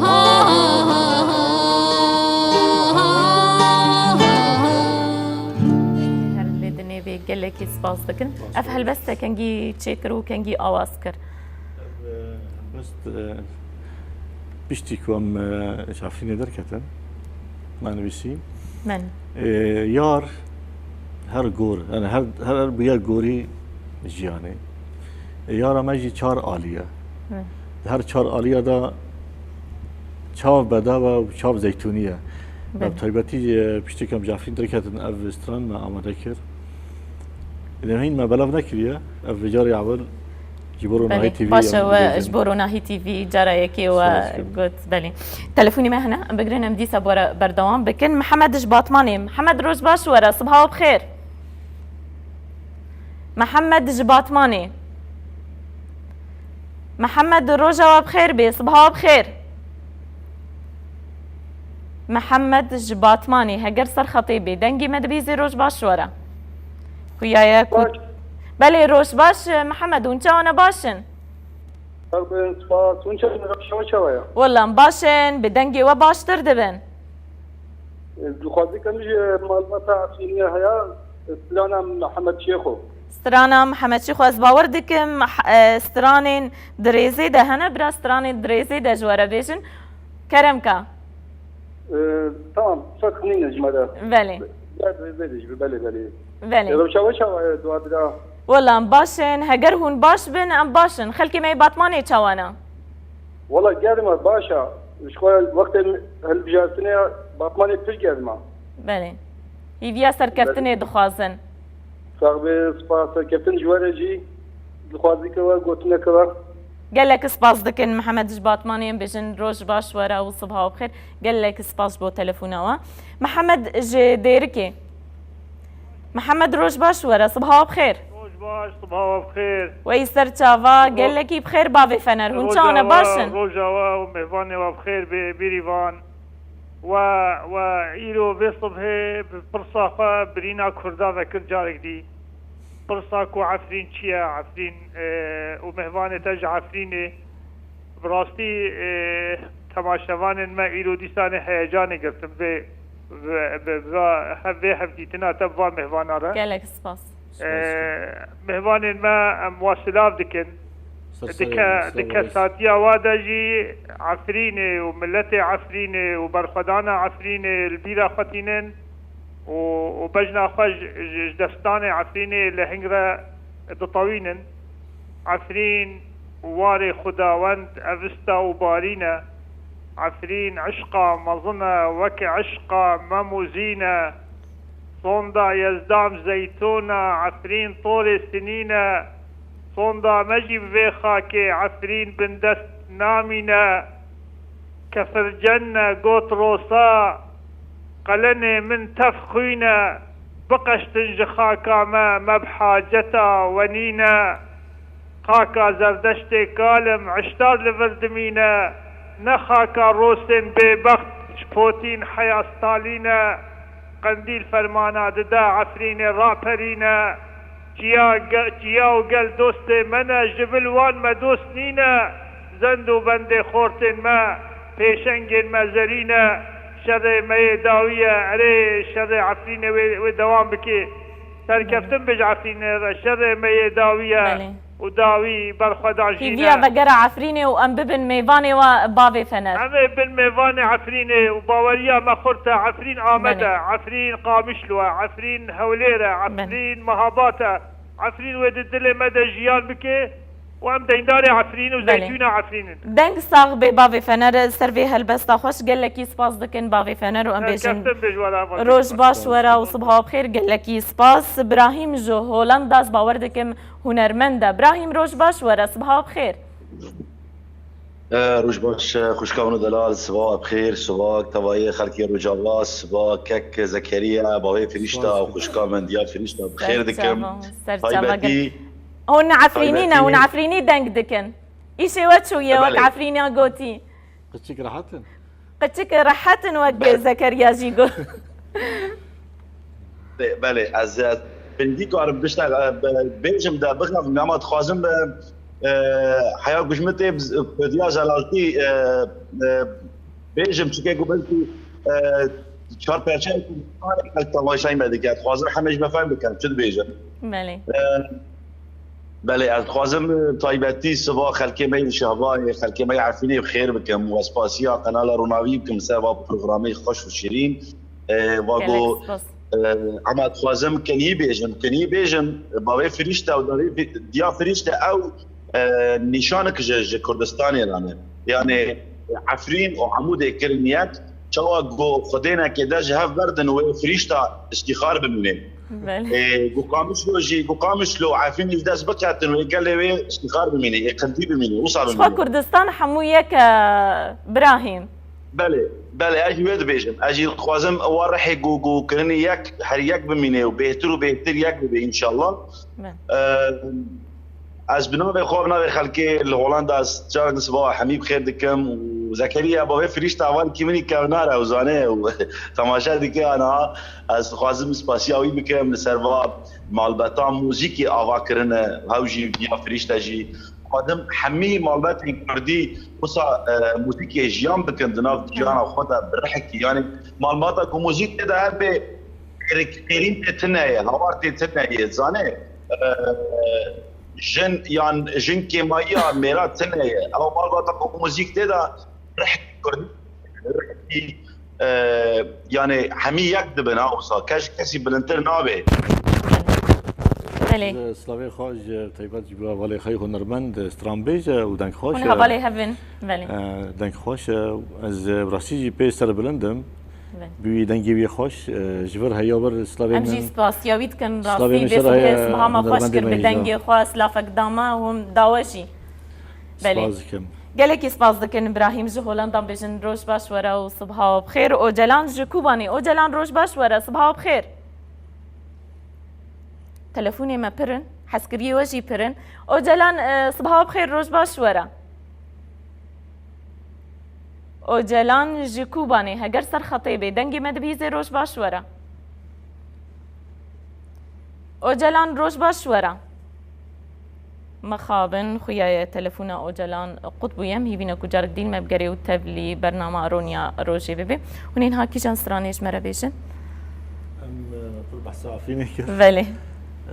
Ha, ha, ha, ha. Ha, ha, ha, ha. Her lê dinê vê gelekî spas dikin. Spas Ev dikin. helbeste kengî çêkir û kengî awaz kir? Ev, e, helbest, e, piştî ku em, e, ji Efrînê derketin, me nivîsî. Men. E, yar her gor, yani her, her bûye gorî jiyanê. E, yara me jî çar alî ye. Hı. Di her çar aliya de çav bedew e û çav zeytûnî ye. Belê. Bi taybetî, e, piştî ku em ji Efrîn derketin ev stran me amade kir. Lê hîn me belav nekiriye. Ev vê carê ewil ji bo Ronahî Belê. T V Baş e, em we dibêjin. Ji bo Ronahî T V cara yekê we Spas dikim. got. Belê. Telefonî me hene, em bigirin, em dîsa bi we re berdewam bikin. Mihemed ji Batmanê. Mihemed, roj baş were, sibaha we bi xêr. Mihemed ji Batmanê. Mihemed, roja we bi xêr bê, sibaha we bi xêr. Mihemed ji Batmanê, heger ser xetê bê, dengê me dibîzê, roj baş were. Xuya ye ku... Baş. Belê, roj baş, Mihemed, hûn çawa ne, baş in? Sağ olun, spas. Hûn çawa ne, rewşa we çawa ye? Wela em baş in, bi dengê we baştir dibin. Dixwazî ke min ji malbata Efrînê heye, strana Mihemed Şêxo. Strana Mihemed Şêxo, ez bawer dikim, eh, stranên dirêzê de hene, bira stranên dirêzê de ji we re bêjin. Kerem ka. Ee, tamam, sed nîne ji me re. Belê. Ber dirêzê de ji, belê, belê. Belê. Ee, rewşa we çawa ye, dua bira? Wela em baş in, heger hûn baş bin, em baş in. Xelkê me yê Batmanê çawa ne? Wela germ e, baş e. Ji xwe wextê hilbijartinê Batmanê pir germ e. Belê. Hîviya serkeftinê dixwazin. Sax be, spas. Serkeftin ji we re jî dixwazî ke we gotineke we. Gelek spas dikin Mihemed ji Batmanê, em bêjin roj baş were û sibaha we bi xêr. Gelek spas ji bo telefona we. Mihemed ji Dêrikê. Mihemed, roj baş were, sibaha we bi xêr. Roj baş, sibaha we bi xêr. Wey ser çava, gelekî bi xêr bavê Fener. Hûn çawa ne, baş in? Roja we û mêvanê we bi xêr bê, Bîrîvan. We, we îro vê sibhê bi pirsa xwe birîna Kurda vekir carek dî. Pirsa ku Efrîn çi ye, Efrîn, e, û mêvanê te ji Efrînê. Bi rastî, e, temaşevanên me îro dîsanê heyecanê girtin vê, vê, vê, vê, hev-, vê hevdîtina te bi van mêvana re. Gelek spas. E, mêvanên me em wa silav dikin. Di ke-, di kesatiya wa de jî Efrînê û miletê Efrînê û berxwedana Efrînê li bîra xwe tînin û, û bejna xwe ji, ji, ji destanê Efrînê li hing re ditewînin. Efrîn warê Xwedawend evista û barîne. Efrîn eşqa mezin e, weke eşqa Mem û Zîn e. Sonda Yezdam zeytûn e, Efrîn torê sinîn e. Sonda me jî bi vê xakê Efrîn bindest namîne. Kefir cenne got rosa, qelenê min tev xwîn e, biqeştin ji xaka me, me bi haceta we nîne. Xaka Zerdeştê kalim, eştar li vir dimîne, ne xaka rosên bêbext ji Potîn heya Stalîn e. Qendîl fermana dide, Efrînê raperîne. Çiya ge-, çiya û gel dostê me ne, ji bil wan me dost nîne. Zend û bendê xortên me, pêşengên me zerî ne. Şerê me yê dawî ye, erê şerê Efrînê wê, wê dewam bikê. Serkeftin bêje Efrînê re, şerê me yê dawî ye. Belê. Û dawî berxwedan jî ne. Hêviya vegera Efrînê û em bibin mêvanê wa bavê Fener. Em ê bin mêvanê Efrînê û baweriya me xurt e, Efrîn Amed e, Belê. Efrîn Qamişlo e, Efrîn Hewlêr e, Belê. Efrîn Mehabat e. Efrîn wê di dilê me de jiyan bike û em deyndarê Efrîn û Belê. Zeytûna Efrîn in. Deng sax bê bavê Fener, ser vê helbesta xweş gelekî spas dikin bavê Fener û em bêjin Serkeftin bêje were, roj baş were û sibaha bi xêr, gelekî spas. Brahîm ji Holanda, ez bawer dikim hunermend e. Brahîm, roj baş were, sibaha bi xêr. E, roj baş, e, xwişka min û delal, siba bi xêr, siba tevayê xelkê Rojava, siba kek Zekeriya, bavê Firîşta û xwişka min Diya Firîşta bi xêr dikim. Serçava, serçava gel. Taybetî, hûn Efrînî ne, hûn taybetî Efrînî deng dikin. Îşê we çûye, wek Efrîna gotî. Qeçik rehet in. Qeçik rehet in, wek Zekeriya jî got. Belê, belê, ez, ez pindî karim tiştek, e, be-, bêjim de bixevim, ama dixwazim, e, e, heya ku ji min tê bi z-, pêdiya zelaltî, e, e, bêjim, çike ku belkî, e, çar perçeyek temaşayê me dike. Dixwazim hemê ji me fehm bikin, çi dibêjim. Belê. E, Belê, ez dixwazim, e, taybetî siba xelkê me yê Şehbayê, xelkê me yê Efrînê bi xêr bikim û ez spasiya Qenala Ronavî bikim ser va programê xweş û şirîn. E, va Gelek got, spas. E, ama dixwazim kinî bêjim, kinî bêjim, bavê Firîşte û davê Fi-, Diya Firîşte ew, e, nîşanik ji, ji Kurdistanê re ne. Yani, Efrîn û Amûdê kirin yek, çawa ku xwedênekê de ji hev berdin wê Firîşta îstîxar bimîne. Belê. Ê, ku Qamişlo jî, ku Qamişlo û Efrîn ji dest biketin wê gelê wê îstîxar bimîne, ê qindî bimîne, wisa bimîne. Ji xwe Kurdistan hemû yek e, Birahîm. Belê, belê, ez jî wê dibêjim. Ez jî dixwazim wa rihê ku, ku kirinê yek, her yek bimîne û bêhtir û bêhtir yek bibe, înşallah. Belê. Ee, Ez bi navê xwe, bi navê xelkê li Holanda, ez carek sibawa hemî bi xêr dikim û Zekeriya, bavê firîşta hevalkî min î kevnar e û zane û temaşe dike, aniha ez dixwazim spasiya wî bikim li ser va malbeta muzîkê ava kirine, hew jî viya firîşte jî. Xwazim hemî malbetên kurdî wisa, e, muzîkê jiyan bikin di nav jiyana xwe de bi rihekî. Yanî malbata ku muzîk tê de hebe, xêrîn tê tune ye, hawar tê tune ye. Zane, e, jin yan jin kêmayiya mêra tune ye. Ew malbata ku muzîk tê de rihekî kurdî, rihekî, e, yanî hemî yek dibin, ha, wisa kes, kesî bilindtir nabe. Belê. Silavê xwe ji taybet ji bo hevalê xwe hunermend, stranbêj û dengxweş. Hûn hevalê hev in, belê. E, dengxweş e. Ez, e, bi rastî jî pê serbilind im. Belê. Bi wî dengê wî xweş, e, ji vir heya vir silavê min. Em jî spasiya wî dikin, rastî vê sibê sibaha me xweş kir bi dengê xwe, silafek da me û him da we jî. Belê. Spas dikim. Gelekî spas dikin Îbrahîm, ji Holanda bêjin roj baş were û sibaha we bi xêr. Ocalan ji Kubanê. Ocalan roj baş were, sibaha we bi xêr. Telefonê me pir in, hezkiriyê we jî pir in. Ocalan, e, sibaha we bi xêr, roj baş were. Ocalan ji Kubanê, heger ser xetê bê, dengê me dibihîzê, roj baş were. Ocalan, roj baş were. Mixabin, xuya ye telefona Ocalan qut bûye. Em hîvî ne ku carek dîn me bi gerê û tevlî bernama Roniya Rojê bibe. Hûn ên ha kîjan stranê ji me re bêjin? Em, e, pir behsa Efrînê kir. Belê.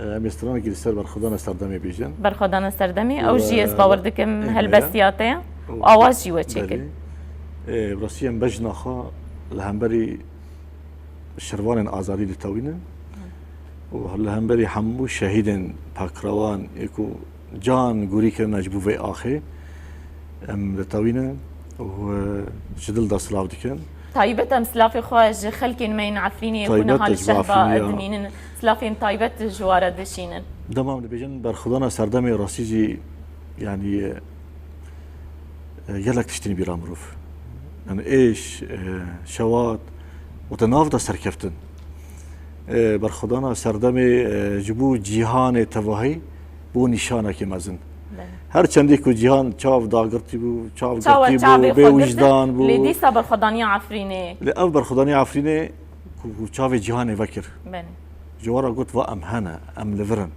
E, em ê stranekî li ser berxwedana serdemê bêjin. Berxwedana serdemê, ew jî ez bawer dikim helbestiya te ye. Û awa jî we çêkir. Belê. E, bi rastî em bejna xwe li hemberî şervanên azadî ditewînin û li hemberî hemû şehîdên pakrewan ê ku can gurî kirine ji bo vê axê em ditewînin û, e, ji dil de silav dikin. Taybet em silafê xwe ji xelkên me yên Efrînê ku niha li şehba dimînin, silafên taybet ji wan re dişînin. Dema em dibêjin berxwedana serdemê rastî jî, yanî, e, gelek tiştên bîra mirov. Yanî êş, e, şewat û di nav de serkeftin. E, berxwedana serdemê, e, ji bo cîhanê tevahî bû nîşanekî mezin. Belê. Her çendî ku cîhan çav dagirtî bû, çav girtî bû, bê wijdan bû. Lê dîsa berxwedaniya Efrînê. Lê ev berxwedaniya Efrînê ku, ku çavê cîhanê vekir. Belê. Ji wan re got, va em hene, em li vir in.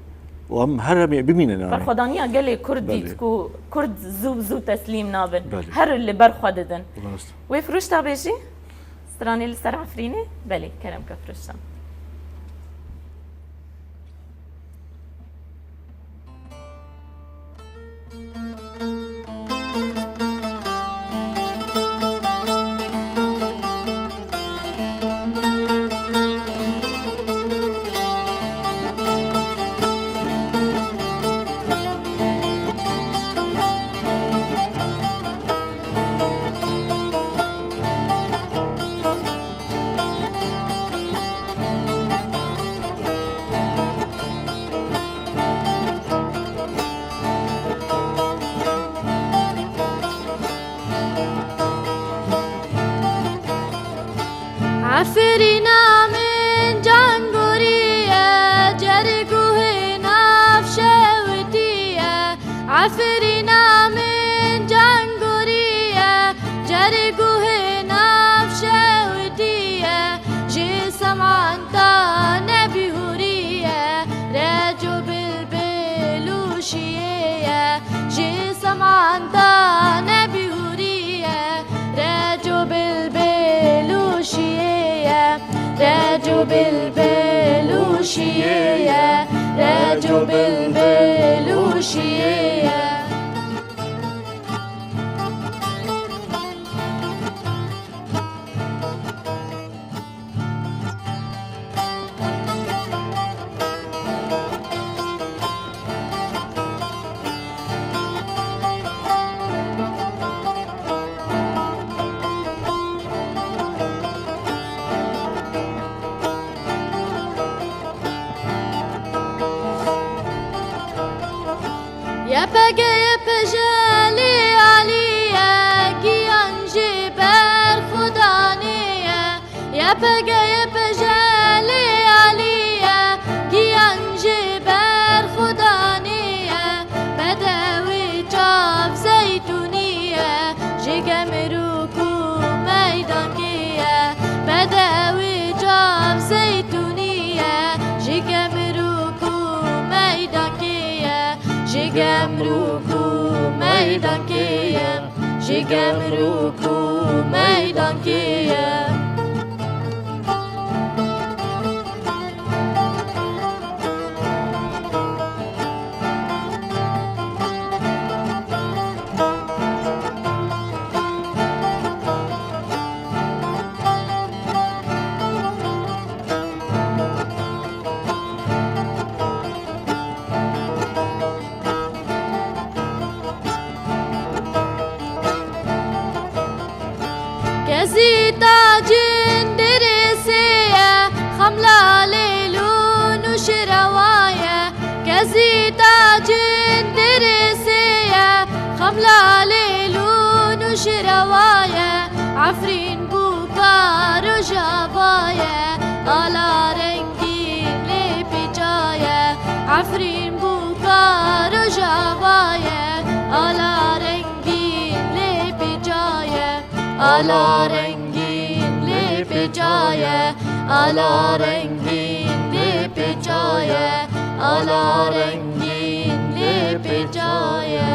Û em her em ê bimînin, yanî. Berxwedaniya gelê Kurd dît ku Kurd zû bi zû teslîm nabin. Belê. Her li ber xwe didin. Rast. Wê firûşta bêjî? Stranê li ser Efrînê? Belê, kerem ke firûşta. Efirîna min cangorî ye, cerguhê nav şewitî ye. Efirîna min cangorî ye, cerguhê nav şewitî ye. Ji seman te nebîhûrî ye, reco bilbil û şiyê ye. Ji seman te nebîhûrî ye, reco bilbil û şiyê ye. Reco bilbil û şiyê ye, reco bilbil û şiyê ye. Y P G, Y P J lê alî ye, giyan ji ber Xudanê ye. Y P G, Y P J lê alî ye, giyan ji ber Xudanê ye. Me Ji gemrûk û meydankê ye, ji gemrûk û meydankê ye. Kezî tacin dirêsê ye, xemla lêlûn û şirewa ye. Kezî tacin dirêsê ye, xemla lêlûn û şirewa ye. Efrîn bûka rojava ye, ala rengîn lê pêça ye. Efrîn bûka rojava ye, ala rengîn lê pêça ye. Ala rengîn lê pêça ye, ala rengîn lê pêça ye, ala rengîn lê pêça ye.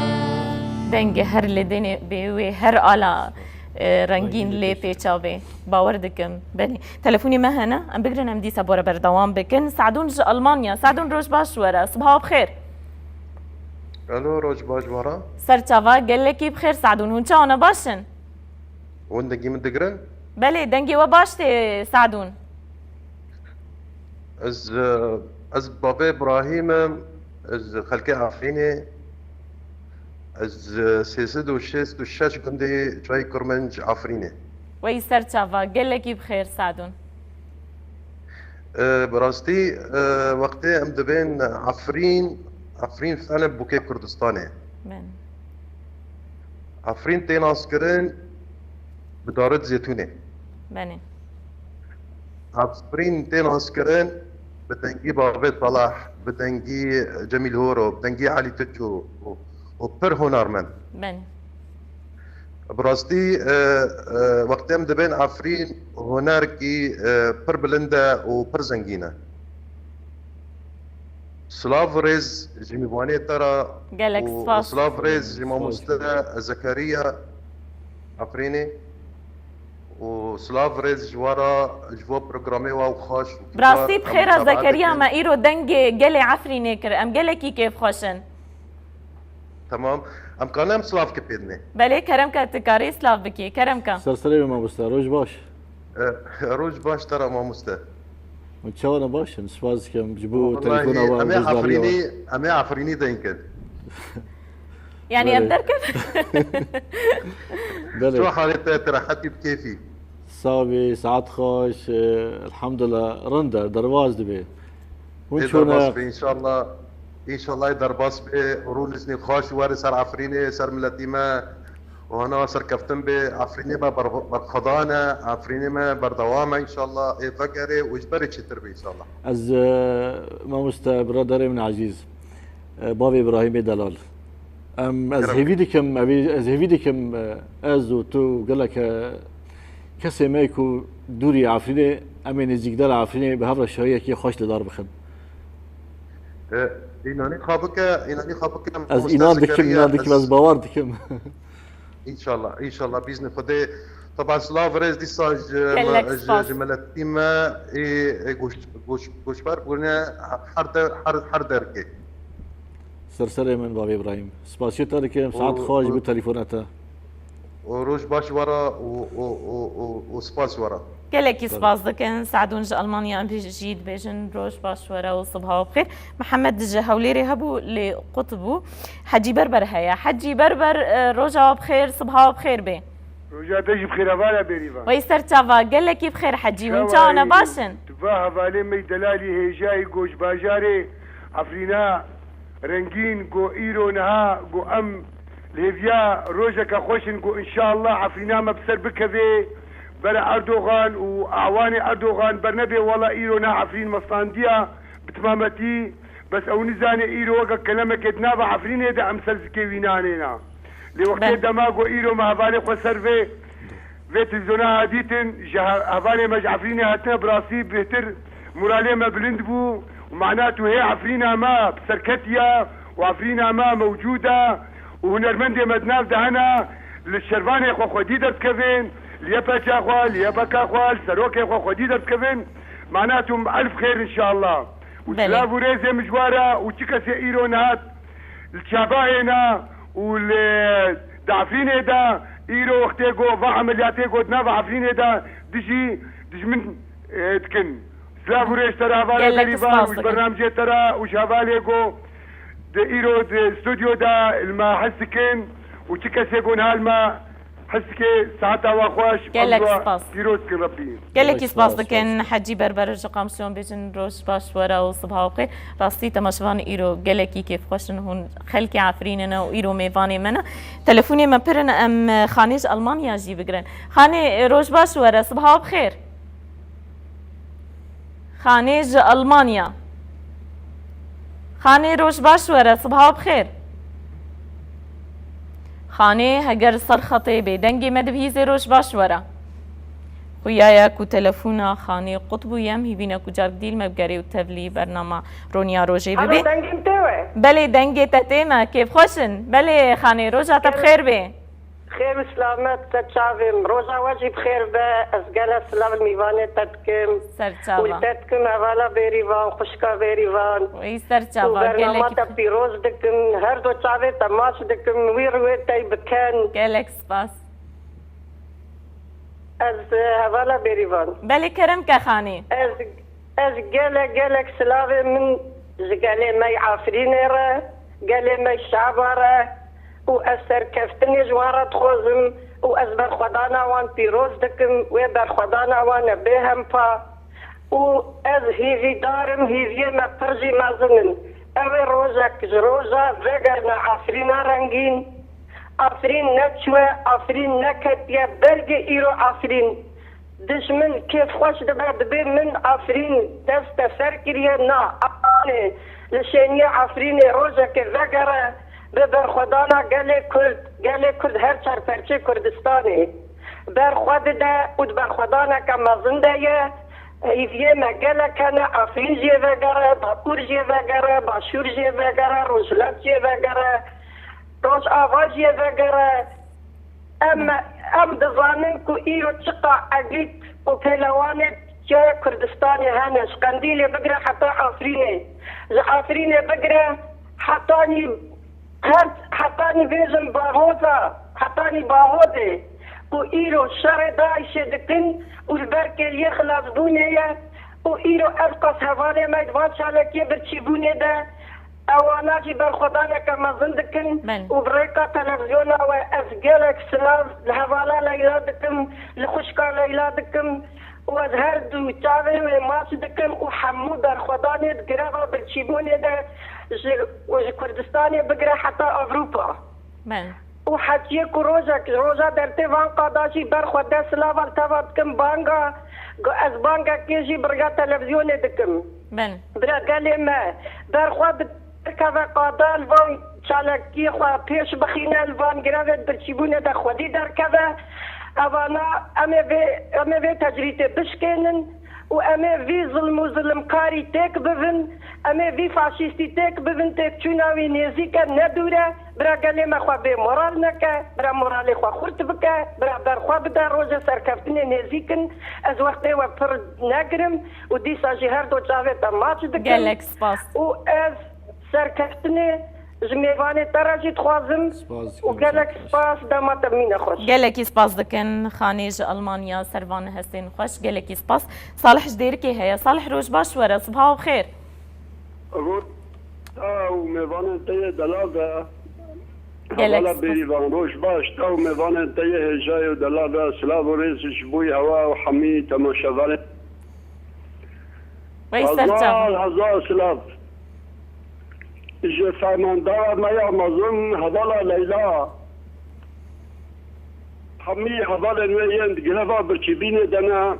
Dengê her li dinê bê wê her ala, e, rengîn lê pêça bê. Bawer dikim. Belê. Telefonê me hene. Em bigrin, em dîsa bore berdewam bikin. Sadûn ji Almanya. Sadûn, roj baş were. Sibaha bi xêr. Alo, roj baş were. Ser çava, gelekî bi xêr Sadûn. Hûn çawa ne, baş in? Hûn dengê min digirin? Belê, dengê we baş tê Sadûn. Ez, e, ez bavê Ibrahîm im, ez xelkê Efrînê, ez, e, sê sed û şêst û şeş gundê çayê Kurmenc Efrînê. Wey ser çava, gelekî bi xêr Sadûn. E, bi rastî, e, wextê em dibên Efrîn, Efrîn fene bûkê Kurdistanê. Ben. Efrîn tê naskirin bi darit zêtûnê. Benê. Efrîn tê naskirin bi dengî Bavê Salah, bi dengî Cemîl Horo, bi dengî Elî Tiço û, û pir hunermend. Benê. Bi rastî, e, e, wextê em dibên Efrîn, hunerkî, e, pir bilind e û pir zengîn e. Silav û rêz ji mîvanê te re. Gelek û, spas. Û silav û rêz ji mamoste Zekeriya Efrînê û silav û rêz ji we re, ji bo programê we û xweş û bi rastî bi xêra Zekeriya me îro dengê gelê Efrînê kir. Em gelekî kêfxweş in. Temam. Em karin em silavkê pê dinê? Belê, kerem ke, tu karî silav bikî. Kerem ke. Ser serê me mamoste. Roj baş. E, roj baş te re mamoste. Hûn çawa ne, baş in? Spas dikim ji bo telefona we û beşdariya we. Em ê Efrînî, em ê Efrînî denkin. Yani em derkevin. Belê. Çi halê te, tu rehetî bi kêfî? Sax bî, saet xweş, e, elhamdulillah, rind e, derbas dibe. Hûn çûne? Ê derbas be, înşallah, înşallah ê derbas be, rûniştî xweş were ser Efrînê, ser miletî me. Û hana serkeftin bê, Efrînê me ber-, berxwedan e, Efrînê me berdewam e înşallah, ê vegerê û ji berê çêtir bê înşallah. Ez, e, mamoste, biraderê min ezîz, e, bavê Îbrahîmê delal. Em, ez hêvî dikim, evî, ez hêvî dikim, e, ez û tu û gelek, e, kesê me ku dûrî Efrînê, em ê nêzîkdar Efrînê bi hev re şahiyekî xweş li dar bixin. E, înanî xwe bike, înanî xwe bike, mamoste Zekeriya, ez înan dikim, ez înan dikim, ez bawer dikim. Înşallah, înşallah, bîznî Xwedê. Teban silav rêz dîsa ji, gelek ji, spas, ji miletî me ê, ê goş-, goş-, goşber bûne her der, her, her derkê. Ser serê min bavê Îbrahîm. Spasiya te dikim, saet xweş ji bo telefona te. Û roj baş were û, û, û, û, û spas were. Gelekî spas dikin. Sadûn ji Almanya em jî dibêjin roj baş were û sibha we bixêr. Mihemed ji Hewlêrê hebû, lê qut bû. Hecî Berber heye. Hecî Berber, e, roja we bixêr, sibha we bixêr bê. Roja te jî bixêr, hevala Bêrîvan. Wey ser çava, gelekî bixêr Hecî. Hûn çawa ne, baş in? Tu va hevalê me delalî hêjayî goşbajarê Efrîna rengîn go îro niha go em li hêviya rojeke xweş in go înşallah Efrîna me bi ser bikevê ber Erdogan û awanê Erdogan bernebê wela îro niha Efrîn me standiya bi timametî. Bes ew nizane îro weke kelemekê di nava Efrînê de em ser zikê wî nanêna. Lê wextê dema ku îro me hevalê xwe ser vê, vê televîzyona hadîtin, ji he-, hevalê me ji Efrînê hatine, bi rastî bêhtir moralê me bilind bû û mana tu hê Efrîna me bi serketiya Û Efrîna me mewcûd e û hunermendê me di nav de hene, li şervanê xwe xwedî derdikevin, li Y P C'ya xwe, li Y P K'ya xwe, li serokê xwe xwedî derdikevin. Mana tu bi elf xêr inşallah. Û Belê. Silav û rêzê min ji we re û çi kesê îro nihat li Çabayê ne û li Dafrînê de, îro wextê ku va emeliyatê ku di nava Efrînê de dijî dijmin, e, dikin. Silav û rêz te re hevala Gelek Berîvan spas û ji dikim. Bernamcê te re û ji hevalê ku di îro di stûdyo de li me hez dikin û çi kesê ku niha li me hez dike, saeta we xweş, Gelek Abdullah spas. Pîroz dikin Rebbî. Gelekî Gelek spas spas, dikin spas. Hecî Berber ji Qamşiyon bêjin roj baş were û sibaha xêr. Rastî temaşevan îro gelekî kêfxweş in, hûn xelkê Efrînê ne û îro mêvanê me ne. Telefonê me pir in, em, e, Xanê ji Almanya jî bigirin. Xanê, e, roj baş were, sibaha bi xêr. Xanê ji Almanya. Xanê roj baş were, sibaha bi xêr. Xanê heger ser xetê bê, dengê me dibihîzê roj baş were. Xuya ye ku telefona Xanê qut bûye, em hîvîne ku carek dîl me bigerê û tevlî bernama Roniya Rojê Halo, bibe. Dengê min tê we? Belê, dengê te tê me, kêfxweş in. Belê Xanê, roja te bi xêr bê. Xêr û silamet ser çavê min. Roja we jî bi xêr be. Ez gelek silav li mîvanê te dikim. Ser çava. Û li te dikim hevala Bêrîvan, xwişka Bêrîvan. Ey ser çava, û bernama gelekî te xêr. Pîroz dikim. Her du çavê te maç dikim. Wî rûyê te biken. Gelek spas. Ez, e, hevala Bêrîvan. Belê kerem ke Xanê. Ez Ez gelek, gelek silavê min ji gelê me yê Efrînê re, gelê me yê Şaba re û ez serkeftinê ji wan re dixwazim û ez berxwedana wan pîroz dikim, wê berxwedana wan e bê hempa û ez hîvîdar im, hîviyê me pir jî mezin in. Ew ê rojek ji roja vegerine Efrîna rengîn. Efrîn neçûye, Efrîn neketiye, belkî îro Efrîn Dijmin kêfxweş dibe, dibê min Efrîn dest te ser kiriye, na, Efrînê, li şêniyê Efrînê rojekê vegere, bi berxwedana gelê Kurd, gelê Kurd her çar perçê Kurdistanê berxwe dide û di berxwedaneke mezin de ye. Hêviyê me gelek hene, Efrîn jê vegere, Bakur jê vegere, Başûr jê vegere, Rojhilat jê vegere, Rojava jê vegere. Em, em dizanin ku îro çiqa egît û pêlewanê Çiyayê Kurdistanê hene, ji Qendîlê bigire heta Efrînê, ji Efrînê bigire hetanî her, hetanî bêjin Bahoza, hetanî Bahozê ku îro şerê DAIŞê dikin û li ber kêliyê xilasbûnê ye û îro ev qas hevalê me di van çalakiyê birçîbûnê de Ewana jî berxwedaneke mezin dikin Belê. Û bi rêka televizyona we ez gelek silav li hevala Leyla dikim, li xwişka Leyla dikim û ez her du çavên wê maç dikim û hemû berxwedanê di greva birçîbûnê de ji, û ji Kurdistanê bigire heta Ewropa. Belê. Û heciyê ku rojek ji roja dertê van qada jî ber xwe de silava li te ve dikim banga, ku ez bangekê jî bi riya televizyonê dikim. Belê. Bira gelê me, ber xwe bi derkeve qada li van çalakiyê xwe pêş bixîne, li van grevê birçîbûnê de xwedî derkeve. Evana em ê vê, em ê vê tecrîtê bişkênin. Û em ê vî zilm û zilimkarî têk bibin, em ê vî faşîstî têk bibin, têkçûna wî nêzîk e, ne dûr e. Bira gelê me xwe bê moral neke, bira moralê xwe xurt bike, bira ber xwe bide, rojê serkeftinê nêzîk in. Ez wextê we pir negirim û dîsa jî her du çavê te maç dikim. Gelek spas. Û ez serkeftinê ji mêvanê te re jî dixwazim Spas û dikim, gelek spas. Spas, dema te bimîne xweş. Gelekî spas dikin. Xanê ji Almanya, servan hestên xweş, gelekî spas. Salih ji Dêrikê heye. Salih, roj baş were, sibaha bi xêr. Roj ta û mêvanên te yê delal de. Gelek Hevala spas. Bêrîvan, roj baş ta û mêvanên te yê hêja û delal de. Silav û rêz ji bo hewa û hemî temaşevanê. Wey ser çav. Hezar, hezar silav. Ji fermandara me ya mezin hevala Leyla. Hemî hevalên wê yên di greva birçîbînê de ne.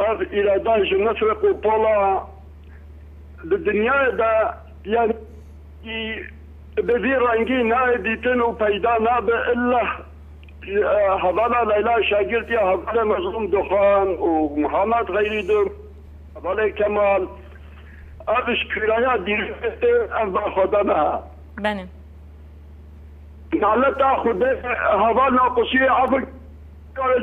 Ev îrada ji mifriq û pola di dinyayê de, yanî, bi vî rengî nayê dîtin û peyda nabe illa Hevala Leyla şagirtiya hevalê Mezlûm Doxan û Muhammed Xeyrîdin, hevalê Kemal, Ev ji kûraya dîrokê ev berxwedana. Belê. Naleta Xwedê heval naqusiyê efik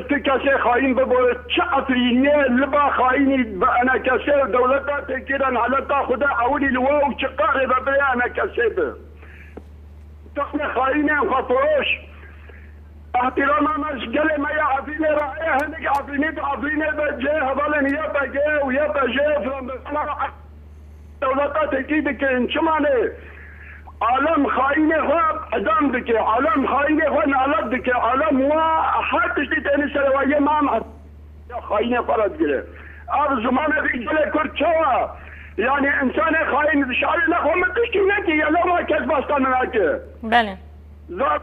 tu kesê xayîn bibore, çi Efrîniyê li ba xayînî bi enekesê û dewleta Tirkiyê de naleta Xwedê ewilî li we û çi qerê be bê enekesê bi. Tanê xayînên xwefiroş. Ehtirama me ji gelê me ya Efrînê re heye, hinek Efrînî tu Efrînê be cihê hevalên Y P G û Y P J filan be. Dewleta Tirkî dikin, çima ne? Alem xayînê xwe idam dike, alem xayînê xwe nalet dike, alem wa her tiştî tenê serewayê mam ya xayînê xwe re digire. Ev zimanê vî gelê Kurd çawa? Yani insanê xayîn dişarê nexwe min tiştî nekî, ya lewma kes basta min nake. Belê. Zat-,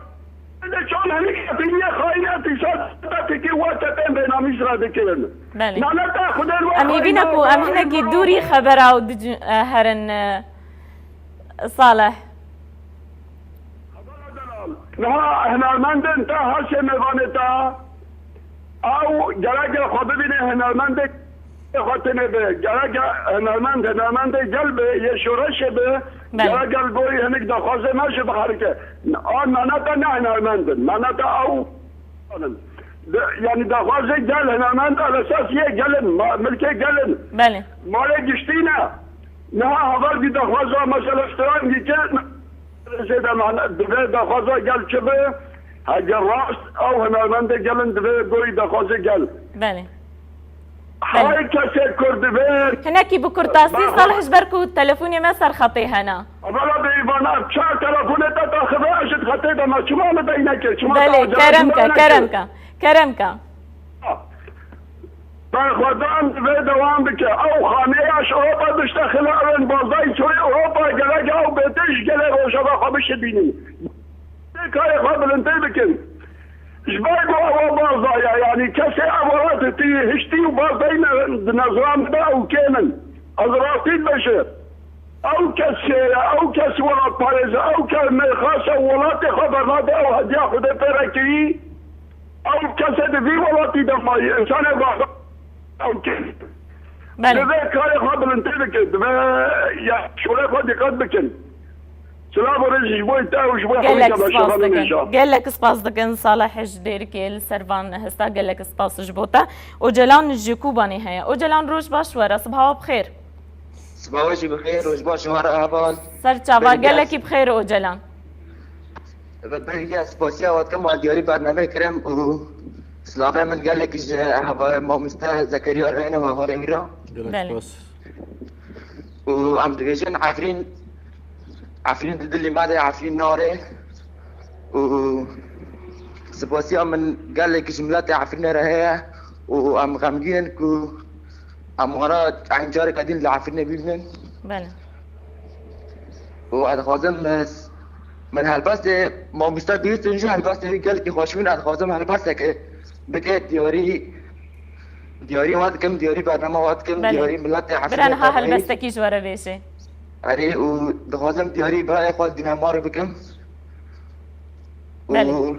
de çon hemî Efrîniyê xayîn e, tîsa Tirkî wa tepên bênamî jî re dikirin. Belê. Naleta Xwedê li we Em ê xayîn bîne e, ku em xayîn hinekî e. Dûrî xebera û dicin-, e, herin, e, Salih. Niha hunermendên te her sê mêvanê te, ew gerek e xwe bibîne hunermendê xwe têne be. Gerek e hunermend, hunermendê gel be, yê şoreşê be. Belê. Gerek e li gorî hinek daxwazê me jî biherike. A nane te ne hunermend in. Nane te ew in. De, yani daxwazê gel hunermend al esas yê gel in, ma-, milkê gel in. Belê. Malê giştî ne. Niha heval bir daxwaza mesela strangî kir. Zêde mane, divê daxwaza gel çi be? Hege rast ew hunermendê gel in, divê gorî daxwazê gel. Belê. Her kesê Kurd divê Hinekî bi kurtasî, Salih, ji ber ku telefonê me ser xetê hene. Vala bêvan ev çar telefonê te daxive, ez ji xetê de me çima min beynekê, çima Belê, kerem ke, kerem ke, kerem ke. Berxwedan divê dewam bike. Ew xaneya ji Ewropa dişte xila ew ên bazdayî çoyê Ewropa gerek ew bêtir ji gelê Rojava xwe bişibînin. Karê xwe bilindtir bikin. Ji ber ku ew bazda ye, yanî kesê ev welat tî hiştî û bazdayî ne, di nezra min de ew kêm in. Ez rastî dibêjim. Ew kes kê ye, ew kes welatparêz e, ew kes mêrxas e, welatê xwe bernade, ew hediya Xwedê pê re kirî. Ew kese di vî welatî de mayî, însanê baxwe ew kê. Belê. Divê karê xwe bilindtir bike, divê ya şolê xwe dîqet bikin. Silav û rêz ji bo te û ji bo Gelek hemî spas şevan dikin. Gelek spas dikin Salih ji Dêrikê li ser van hesta, gelek spas ji bo te. Ocalan ji Kobanê heye. Ocalan roj baş were, sibaha we bi xêr. Sibaha we jî bi xêr, roj baş ji we re heval. Ser çava Berî gelekî bi xêr Ocalan. Bi-, berî ya spasiya we dikim, we diyarî bernameyê kirin û silavê min gelekî ji heva-, mamoste Zekeriya re hene, hevalê wî re. Gelek Belê. Spas. Û em dibêjin Efrîn, Efrîn di dilî me de, Efrîn nare. Û spasiya min gelekî ji miletê Efrînê re heye û em xemgîn in ku em wana eynî careke din li Efrînê bibînin. Belê. Û ez dixwazim, e, min helbestê mamoste bihîstin jî helbestê wî gelekî xweş bûn. Ez dixwazim helbesteke bike diyarî, diyarî we dikim, diyarî bernama we dikim, Belê. Diyarî miletê Efrînê Bira niha te bihîst. Helbestekî ji we re bêje. Erê, û dixwazim diyarî birayê xwe Dînamar bikim. Belê. Û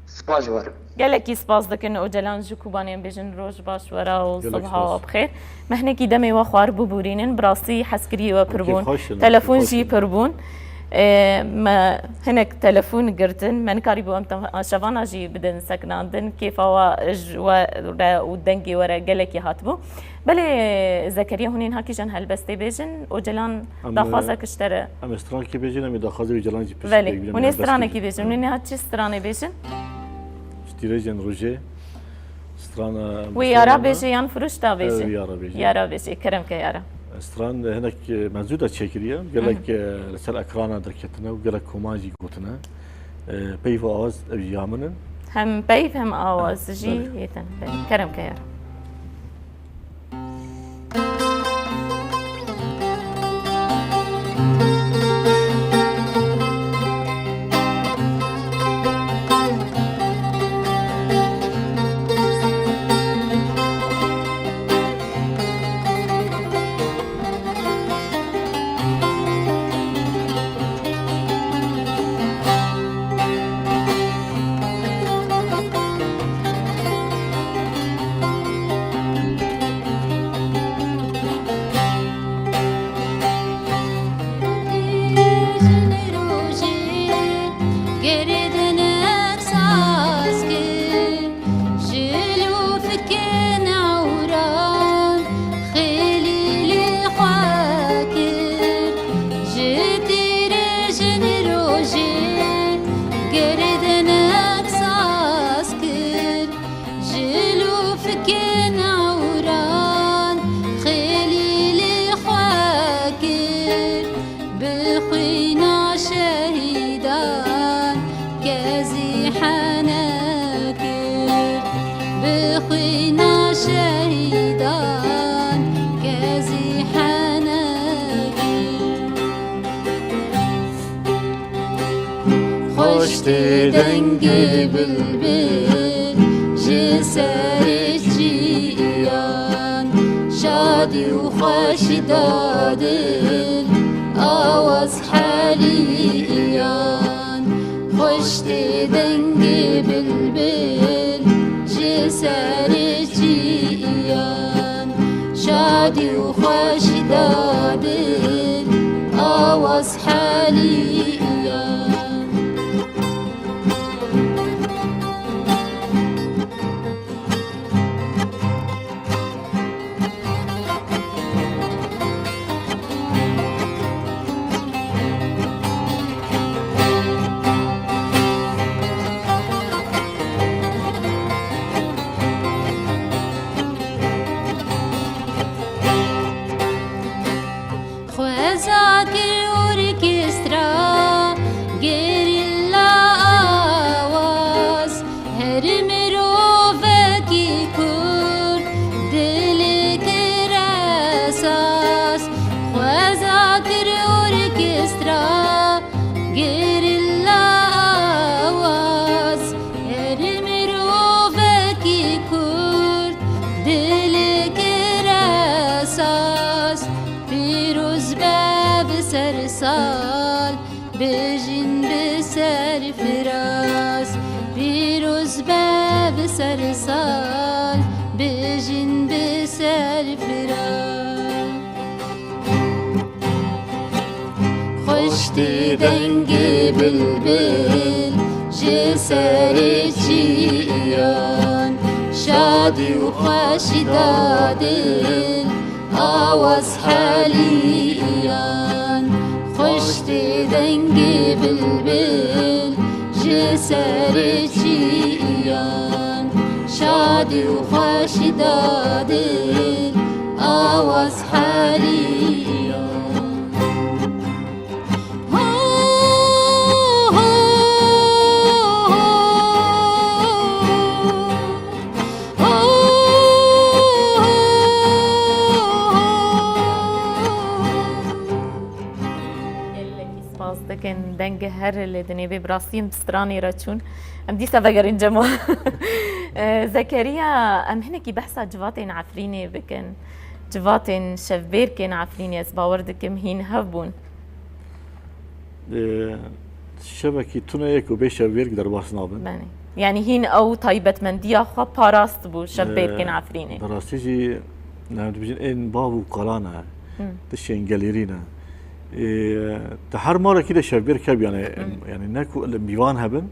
spas ji we re. Gelekî spas dikin Ocalan ji Kobanê, em bêjin roj baş we re û Gelek sibaha spas. We bi xêr. Me hinekî demê we xwar bibûrînin, bi rastî hezkiriyê we pir Kêf bûn. Xweş in, Telefon kêf xweş jî in. Pir bûn. Ê, me hinek telefon girtin, me nikarîbû em te-, şevana jî bidin sekinandin. Kêfa we ji we re û dengê we re gelekî hatibû. Belê Zekeriya, hûn ên hakî jan helbestê bêjin, Ocalan Em, daxwazek ji te re. Em ê strankê bêjin, em ê daxwazê Ocalan jî pişt Belê, pêk bidin, hûn ê helbestê stranekî bidin. Bêjin, hûn ê niha çi stranê bêjin? Ji tîrêjên rojê, strana Wê yara bêjê yan firoş da bêjê? Ew yara bêjê. Yara bêjê, kerem ke yara. Stran hinek, e, mezû de çêkiriye, gelek, Hı hı. E, li ser ekrana derketine û gelek koman jî gotine. E, peyv û awaz ev jî ya min in. Hem peyv hem awaz Ha, jî belê. Yê te ne. Belê, kerem ke yara. Xweştê dengê bilbil ji serê çiyan, şadî û xweşî da dil, awaz heliyan. Xweştê dengê bilbil ji serê çiyan, şadî û xweşî da dil, awaz heliyan. Xweza kir orkestra, gerîla awaz, her mirovekî kurd dilê kir esas. Xweza kir orkestra, gerîla awaz, her mirovekî kurd dilê kir esas. Pîroz be bi ser sal, bijîn bi ser firaz. Pîroz be bi ser sal, bijîn bi ser firaz. Xweştê dengê bilbil ji serê çiyan, şadî û xweşî da dil, awaz heliyan. Xweştê dengê bilbil ji serê çiyan, şadî û xweşî da dil, awaz heliyan. Gelekî spas dikin, dengê her lê dinê bê, bi rastî em bi stranê re çûn. Em dîsa vegerîn cem we. Zekeriya, em hinekî behsa civatên Efrînê bikin. Civatên şevbêrkên Efrînê, ez bawer dikim hîn hev bûn. Ee, şevekî tune ye ku bê şevbêrk derbas nabin. Belê. Yanî hîn ew taybetmendiya xwe parast bû şevbêrkên Ee, Efrînê. Bi rastî jî, ne, dibêjin ên bav û kalan e, Hı. tişên gelêrî ne. Ee, di her malekî de şevbêrk hebû, yanî, Hı. yanî ne ku li mîvan hebin,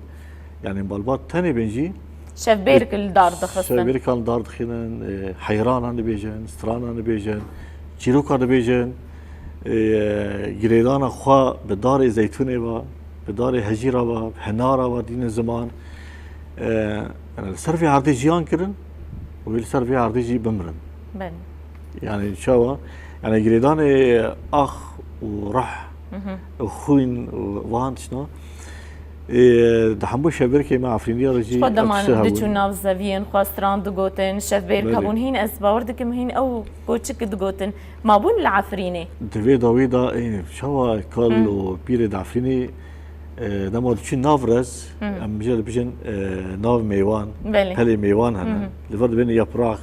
yanî malbat tenê bên jî, Şevbêrk li dar dixistin. Şevbêrkan li dar dixînin, e, heyranan dibêjin, stranan dibêjin, çîrokan dibêjin, e, girêdana xwe bi darê zeytûnê ve, bi darê hejîra ve, bi hinara ve dînin ziman. E, yanî li ser vê erdê jiyan kirin û wê li ser vê erdê jî bimirin. Belê. Yanî çawa? Yanî girêdanê ax û rih Hı hı. û xwîn û van tiştan, ê, di hemû şevbêrkê me Efrîniya re jî Xwe ew deman tişt hebûn. Diçûn nav zeviyên xwe, stran digotin, şevbêrk Belê. hebûn. Hîn ez bawer dikim hîn ew koçik digotin. Mabûn li Efrînê? Di vê dawî de, ê, çawa kal Hı. û pîrê di Efrînê, e, dema diçûn nav rez, Hı. em jê dibêjin, e, nav mêwan, Belê. pelê mêwan hene. Hı hı. Li vir dibêne yapraq,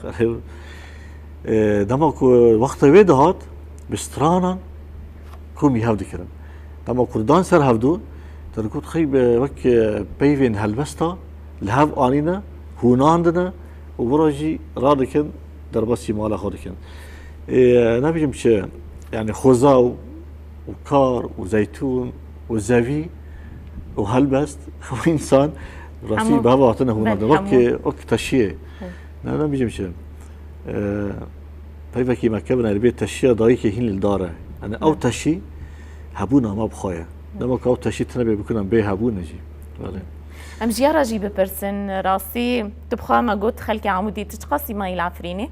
E, dema ku wextê wê dihat, bi stranan komî hev dikirin. Dema ku didan ser hevdû, te digot xey bi wek, e, peyvên helbesta li hev anîne, hûnandine û wira jî radikin, derbasî mala xwe dikin. E, nebêjim çi, yanî xoza û, û kar û zeytûn û zevî û helbest û însan rastî Hemû. bi hev hatine hûnandin. Belê, Wek, hemû. wek teşiyê. Hı. Ne, nebêjim çi. E, peyvekî me kevin, erê bê teşiya dayikê hîn li dar e. Yanî ew Hı. teşî hebûna me bi xwe ye. Dema ku ew teşî tune bê bikuna bê hebûne jî. Belê. Em ji ya re jî bipirsin, rastî tu bi xwe me got xelkê Amûdî, tu çiqasî mayî li Efrînê?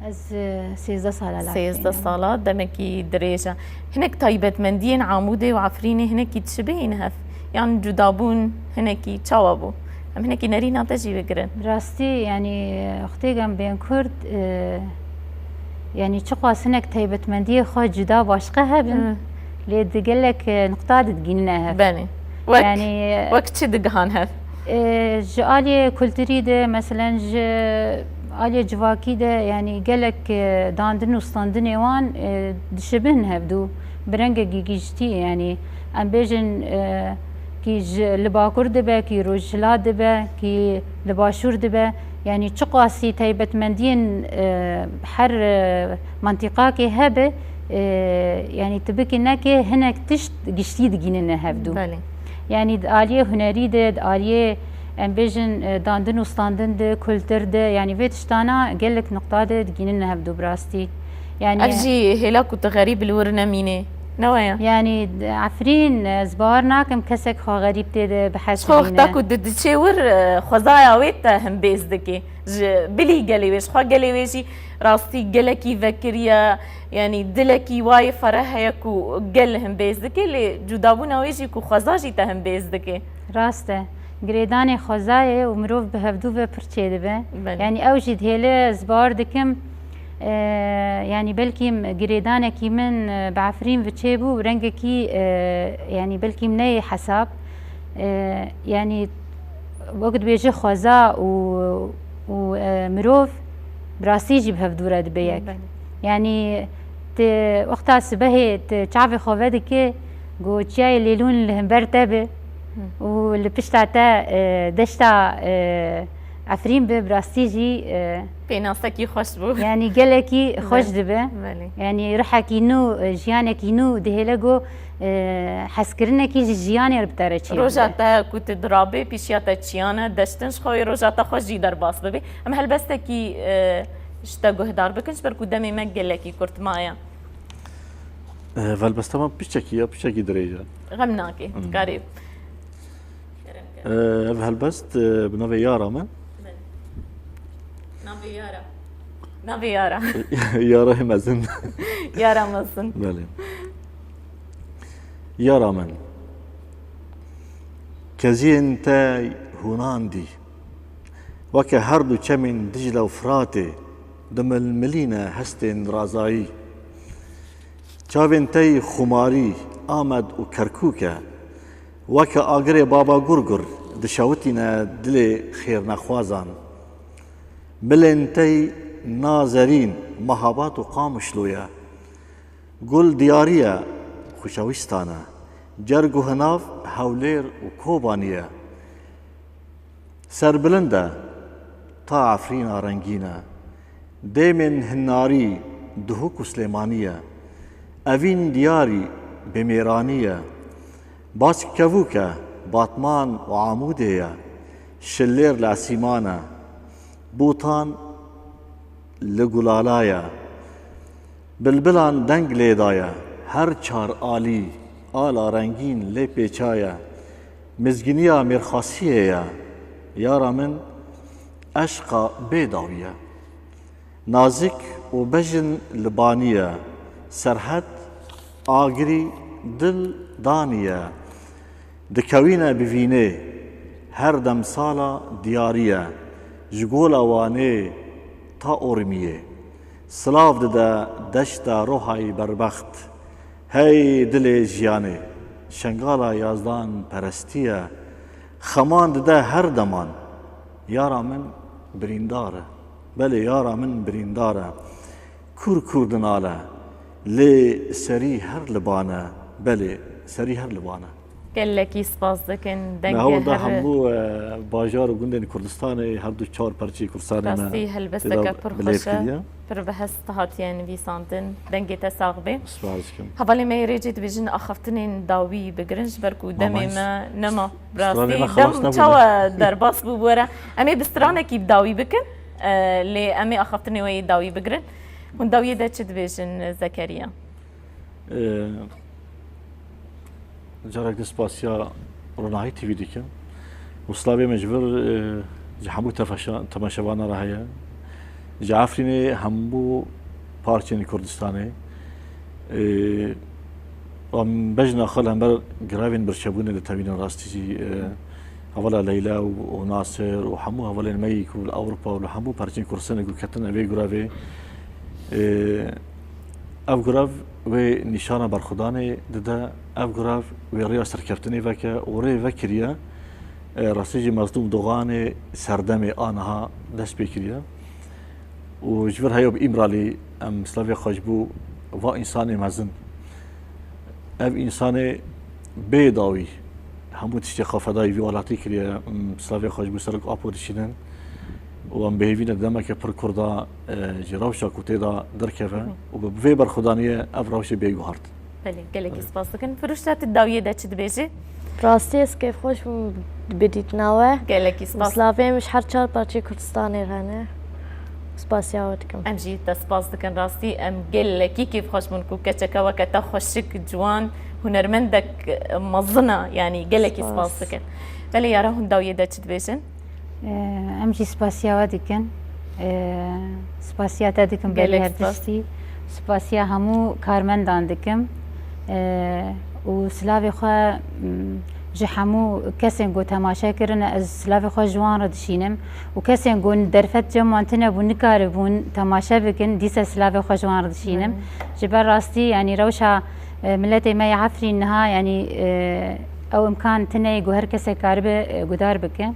Ez, e, sêzdeh sala li Efrînê me. Sêzdeh sala, demekî dirêj e. Hinek taybetmendiyên Amûdê û Efrînê hinekî dişibînin hev? Yan cudabûn hinekî çawa bû? Em hinekî nerîna te jî bigirin. Bi rastî, yanî, wextê em bên Kurd, e, yanî çiqas hinek taybetmendiyê xwe cuda başqe hebin, Hı. lê di gelek, e, nuqta de digihînine hev. Belê. Wek, yani, wek çi digihan hev? E, ji aliyê kulturî de, meselen ji aliyê civakî de, yani gelek, e, dandin û standinê wan, e, dişibin hevdû bi rengekî giştî, yani em bêjin, e, kî ji, li Bakur dibe, kî Rojhilat dibe, kî li Başûr dibe, yani çiqasî taybetmendiyên, e, her, e, mantîqakê hebe, e, yani tu bikî nekê hinek tişt giştî digînine hevdû. Belê. Yani di aliyê hunerî de, di aliyê, em bêjin, e, dandin û standin de, kultur de, yani vê tiştana gelek nuqta de digînine hevdû bi rastî. Yani ev jî hêla ku tu xerîb li wir nemînê. Ne waya? Yani Efrîn, ez bawer nakim kesek xwe xerîb tê de bi hez bibîne. Ji xwe wexta ku di diçê wir, e, xwezaya wê te himbêz dike. Ji bilî gelê wê, ji xwe gelê wê jî rastî gelekî vekiriye. Yani dilekî wayê fere heye ku gel himbêz dike, lê cudabûna wê jî ku xweza jî te himbêz dike. Rast e. Girêdanê xwezayê û mirov bi hevdû ve pir çêdibe. Belê. Yani ew jî dihêle, ez bawer dikim, e, yani belkî girêdanekî min, e, bi Efrîn ve çêbû, rengekî, e, yani belkî neyê hesab. E, yani wek dibêje xweza û, û, e, mirov bi rastî jî bi hevdû re dibe yek. Belê. Yani tu wexta sibehê tu çavê xwe vedikê, ku çiyayê Lêlûn li hember te be û li pişta te, e, deşta, e, Efrîn be, bi rastî jî, e, pênasekî xweş bû. Yani gelekî xweş dibe. Belê. Yani rihekî nû, e, jiyanekî nû dihêle ku, e, hezkirinekî ji jiyanê re bi te re çêbibe. Roja te ku tu dirabê, pîşiya te çiyan e, deştin ji xwe wê roja te xweş jî derbas bibe. Em helbestekî, e, ji te guhdar bikin, ji ber ku demê me gelekî kurt maye. E, helbesta me piçekî ya, piçekî dirêj e. Xem nake, hmm, dikarî. E, ev helbest, e, bi navê Yara min. Navê Yara. Navê Yara. Yara hê mezin. Yara mezin. Belê. Yara min. Keziyên te hûnan dî. Weke her du çemên Dicle û Firatê, dimilmilîne hestên razayî. Çavên te yî xumarî, Amed û Kerkûk e. Weke agirê Baba Gurgur dişewitîne dilê xêrnexwazan. Milên te yî Nazerîn, Mehabad û Qamişlo ye. Gul diyarî ye, xweşewîstan e. Cerg û hinav Hewlêr û Kobanî ye. Serbilind e, ta Efrîna rengîn e. Dêmên Hinarî, Duhok û Silêmanî ye. Evîn diyarî, Bêmêranî ye. Bask kevûk e, Batman û Amûdê ye. Şilêr li Esîman e. Bûtan li Gulala ye. Bilbilan deng lê daye, her çar alî, ala rengîn lê pêçaye. Mizgîniya mêrxasiyê ye, yara min, eşqa bê dawî ye. Nazik û bejn li banî ye, serhed, agirî, dil, danî ye. Dikewîne bi vînê, her demsala diyarî ye, ji Gola Wanê ta Ormiyê. Silav dide deşta Rohayî berbext. Hey dilê jiyanê, şengala yazdan perestî ye. Xeman dide her deman, yara min birîndar e. Belê, yara min birîndar e. Kûr kûr dinale, lê serî her li ban e. Belê, serî her li ban e. Gelekî spas dikin. Me dengê hewl da her hemû, e, bajar û gundên Kurdistanê her du çar perçeyê Kurdistanê me Rastî helbesteke têda pir xweş e. Lêvkiriye. Pir bi hest hatiye nivîsandin. Dengê te sax be. Spas dikim. Hevalê me yê rêcê dibêjin axaftinên dawî bigirin, ji ber ku demê me nema. Rastî, stranê me xelas dem nebûne. Çawa derbas bû, were. Em ê bi stranekî bi dawî bikin, e, lê em ê axaftinê we yê dawî bigirin. Hûn dawiyê de çi dibêjin, Zekeriya? E, carek din spasiya Ronahî T V dikim. Û silavê min ji vir, e, ji hemû tefeşa-, temaşevana re heye. Ji Efrînê hemû parçên Kurdistanê. E, em bejna xwe li hember grevên birçebûnê ditewînin rastî jî, e, hevala Leyla û, û Nasir û hemû hevalên me yî ku li Ewropa û li hemû parçên Kurdistanê ku ketine vê grevê, e, Ev grev wê nîşana berxwedanê dide, ev grev wê rêya serkeftinê veke û rê vekiriye, e, rastî jî Mezlûm Doganê serdemê a niha dest pê kiriye. Û ji vir heya bi Îmralî em silavê xwe ji bo va însanê mezin. Ev însanê bê dawî hemû tiştê xwe fedayî vî welatî kiriye. Em silavê xwe ji bo Serok Apo dişînin û em bi hêvî ne demeke pir kurt de, e, ji rewşa ku tê de derkeve û bi vê berxwedaniyê ev rewşê bê guhart. Belê, gelekî spas dikin. Firûşte, tu dawiyê de çi dibêjî? Rastî ez kêfxweş bûm bi dîtina we. Gelekî spas. Silavê min ji her çar parçeyê Kurdistanê re ne. Spasiya we dikim. Em jî te spas dikin. Rastî em gelekî kêfxweş bûn ku keçeke weke te xweşik, ciwan, hunermendek mezina, yanî gelekî spas dikin. Belê yara, hûn dawiyê de çi dibêjin? Em jî spasiya we dikin. Spasiya te dikin belê her tiştî. Spasiya hemû karmendan dikim. Û silavê xwe, m, ji hemû kesên ku temaşe kirine, ez silavê xwe ji wan re dişînim. Û kesên ku derfet cem wan tune bû, nikaribûn temaşe bikin, dîsa silavê xwe ji wan re dişînim. Belê. Ji ber rastî, yanî rewşa, e, miletê me ya Efrîn niha, yanî, e, ew imkan tune ye ku her kesek karibe, e, guhdar bike.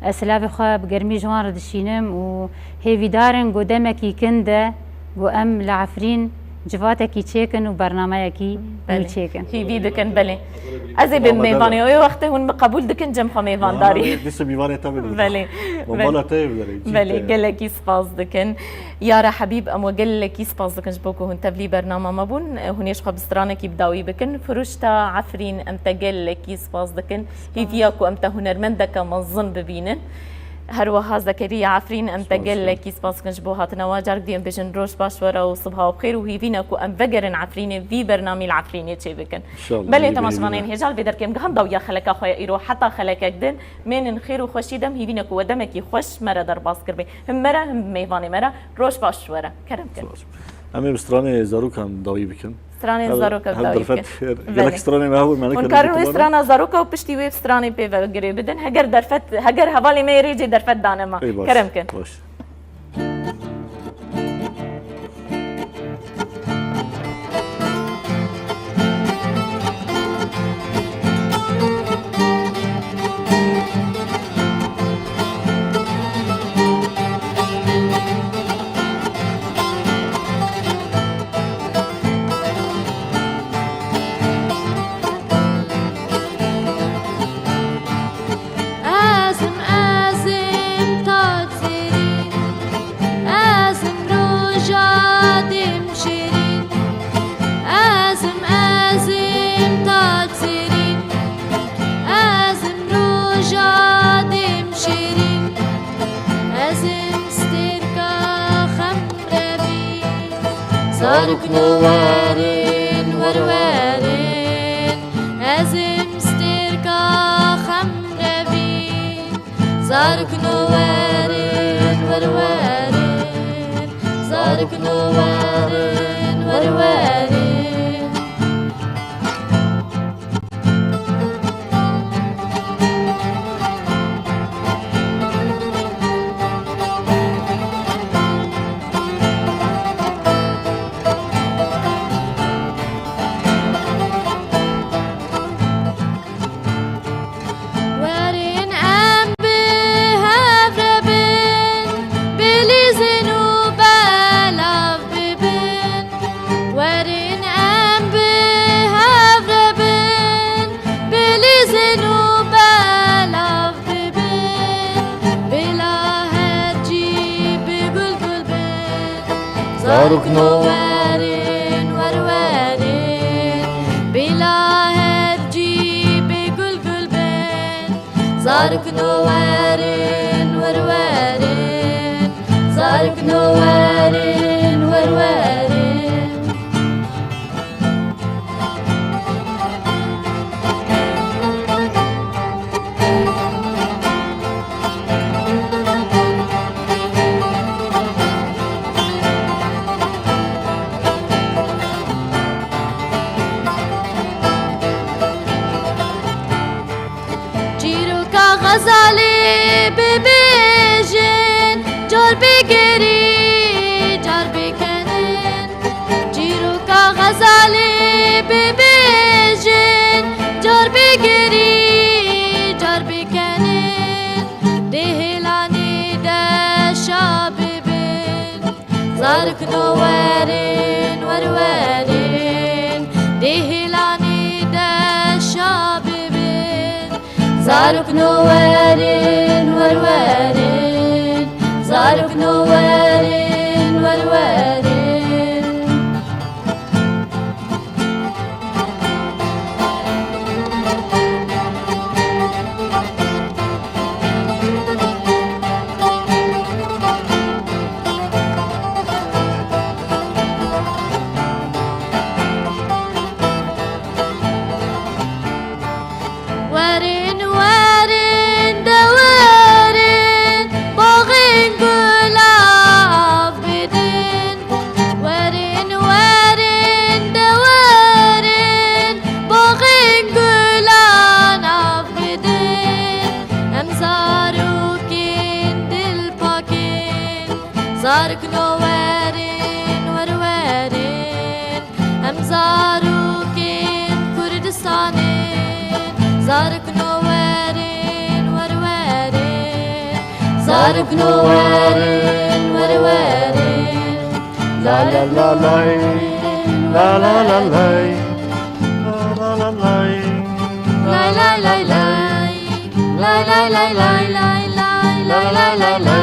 Ez silavê xwe bi germî ji wan re dişînim û hêvîdar in ku demekî kin de ku em li Efrîn civatekî çêkin û bernameyekî nû çêkin. Hîvî dikin, belê. Ez ê bêm mêvanê. Wê wextê hûn min qebûl dikin, cem xwe mêvandarî. Dîsa mêvanê te bidin. Belê. Mobala te yê biderê. Belê, gelekî spas dikin. Yara Hebîb, em we gelekî spas dikin ji bo ku hûn tevlî bernama me bûn. Hûn ê ji xwe bi stranekî bi dawî bikin. Firûşta Efrîn, em te gelekî spas dikin. Hêviya ku em te hunermendeke mezin bibînin. Her wiha Zekeriya Efrîn, em te gelekî spas dikin ji bo hatina we. Carek dî em bêjin roj baş were û sibha we bi xêr û hêvî ne ku em vegerin Efrînê, vî bernamî li Efrînê çêbikin. Belê temaşevanên hêja, li vê derkê em gihan dawiya xeleka xwe ya îro. Heta xelekek din mênin xêr û xweşî de, em hêvî ne ku we demekî xweş me re derbas kiribê. Him me re, him mêvanê me re. Roj baş were. Kerem kin. Em ê bi stranê zarokan dawî bikin. Stranên zaroka dawî bikin. Belê. Gelek stranên me hebûn, me nekirin. Hûn karin wê strana zaroka û piştî wê stranê pê ve girê bidin. Heger derfet, heger hevalê me yê rêcê derfet dane me. Ê, baş. Kerem kin. Baş. Ez im, ez im tat zêrîn, ez im roja dêm şêrîn. Ez im, ez im tat zêrîn, ez im roja dêm şêrîn. Ez im stêrka xemrevîn, zarokno werin, wer werin. Ez im stêrka xemrevîn, zarokno werin, wer werin. Zarokno werin, wer werin. Werin em bi hev re bin, bilîzin û belav bibin. Werin em bi hev re bin, bilîzin û belav bibin. Bila her cî bi gul gul bin. Zarokno werin, wer werin. Bila her cî bi gul gul bin. Zarokno werin, wer werin. Zarokno werin, wer werin. Çîroka Xezalî bibêjin, car bigirî, car bikenin. Çîroka Zarokno werin, wer werin, dê hêlanê de şa bibin. Zarokno werin, wer werin, zarokno werin, wer werin. Werin, werin, de werin, baxên gula av bidin. Werin, werin, de werin, baxên gulan av bidin. Em zarokên dilpakên, zarokno werin, wer werin. Em zarokên Kurdistanê, zarokno werin, wer werin. Zarokno werin, wer werin. La la la lay, la la la lay, la la la lay, lay lay lay lay, lay lay lay lay lay lay, lay lay lay lay.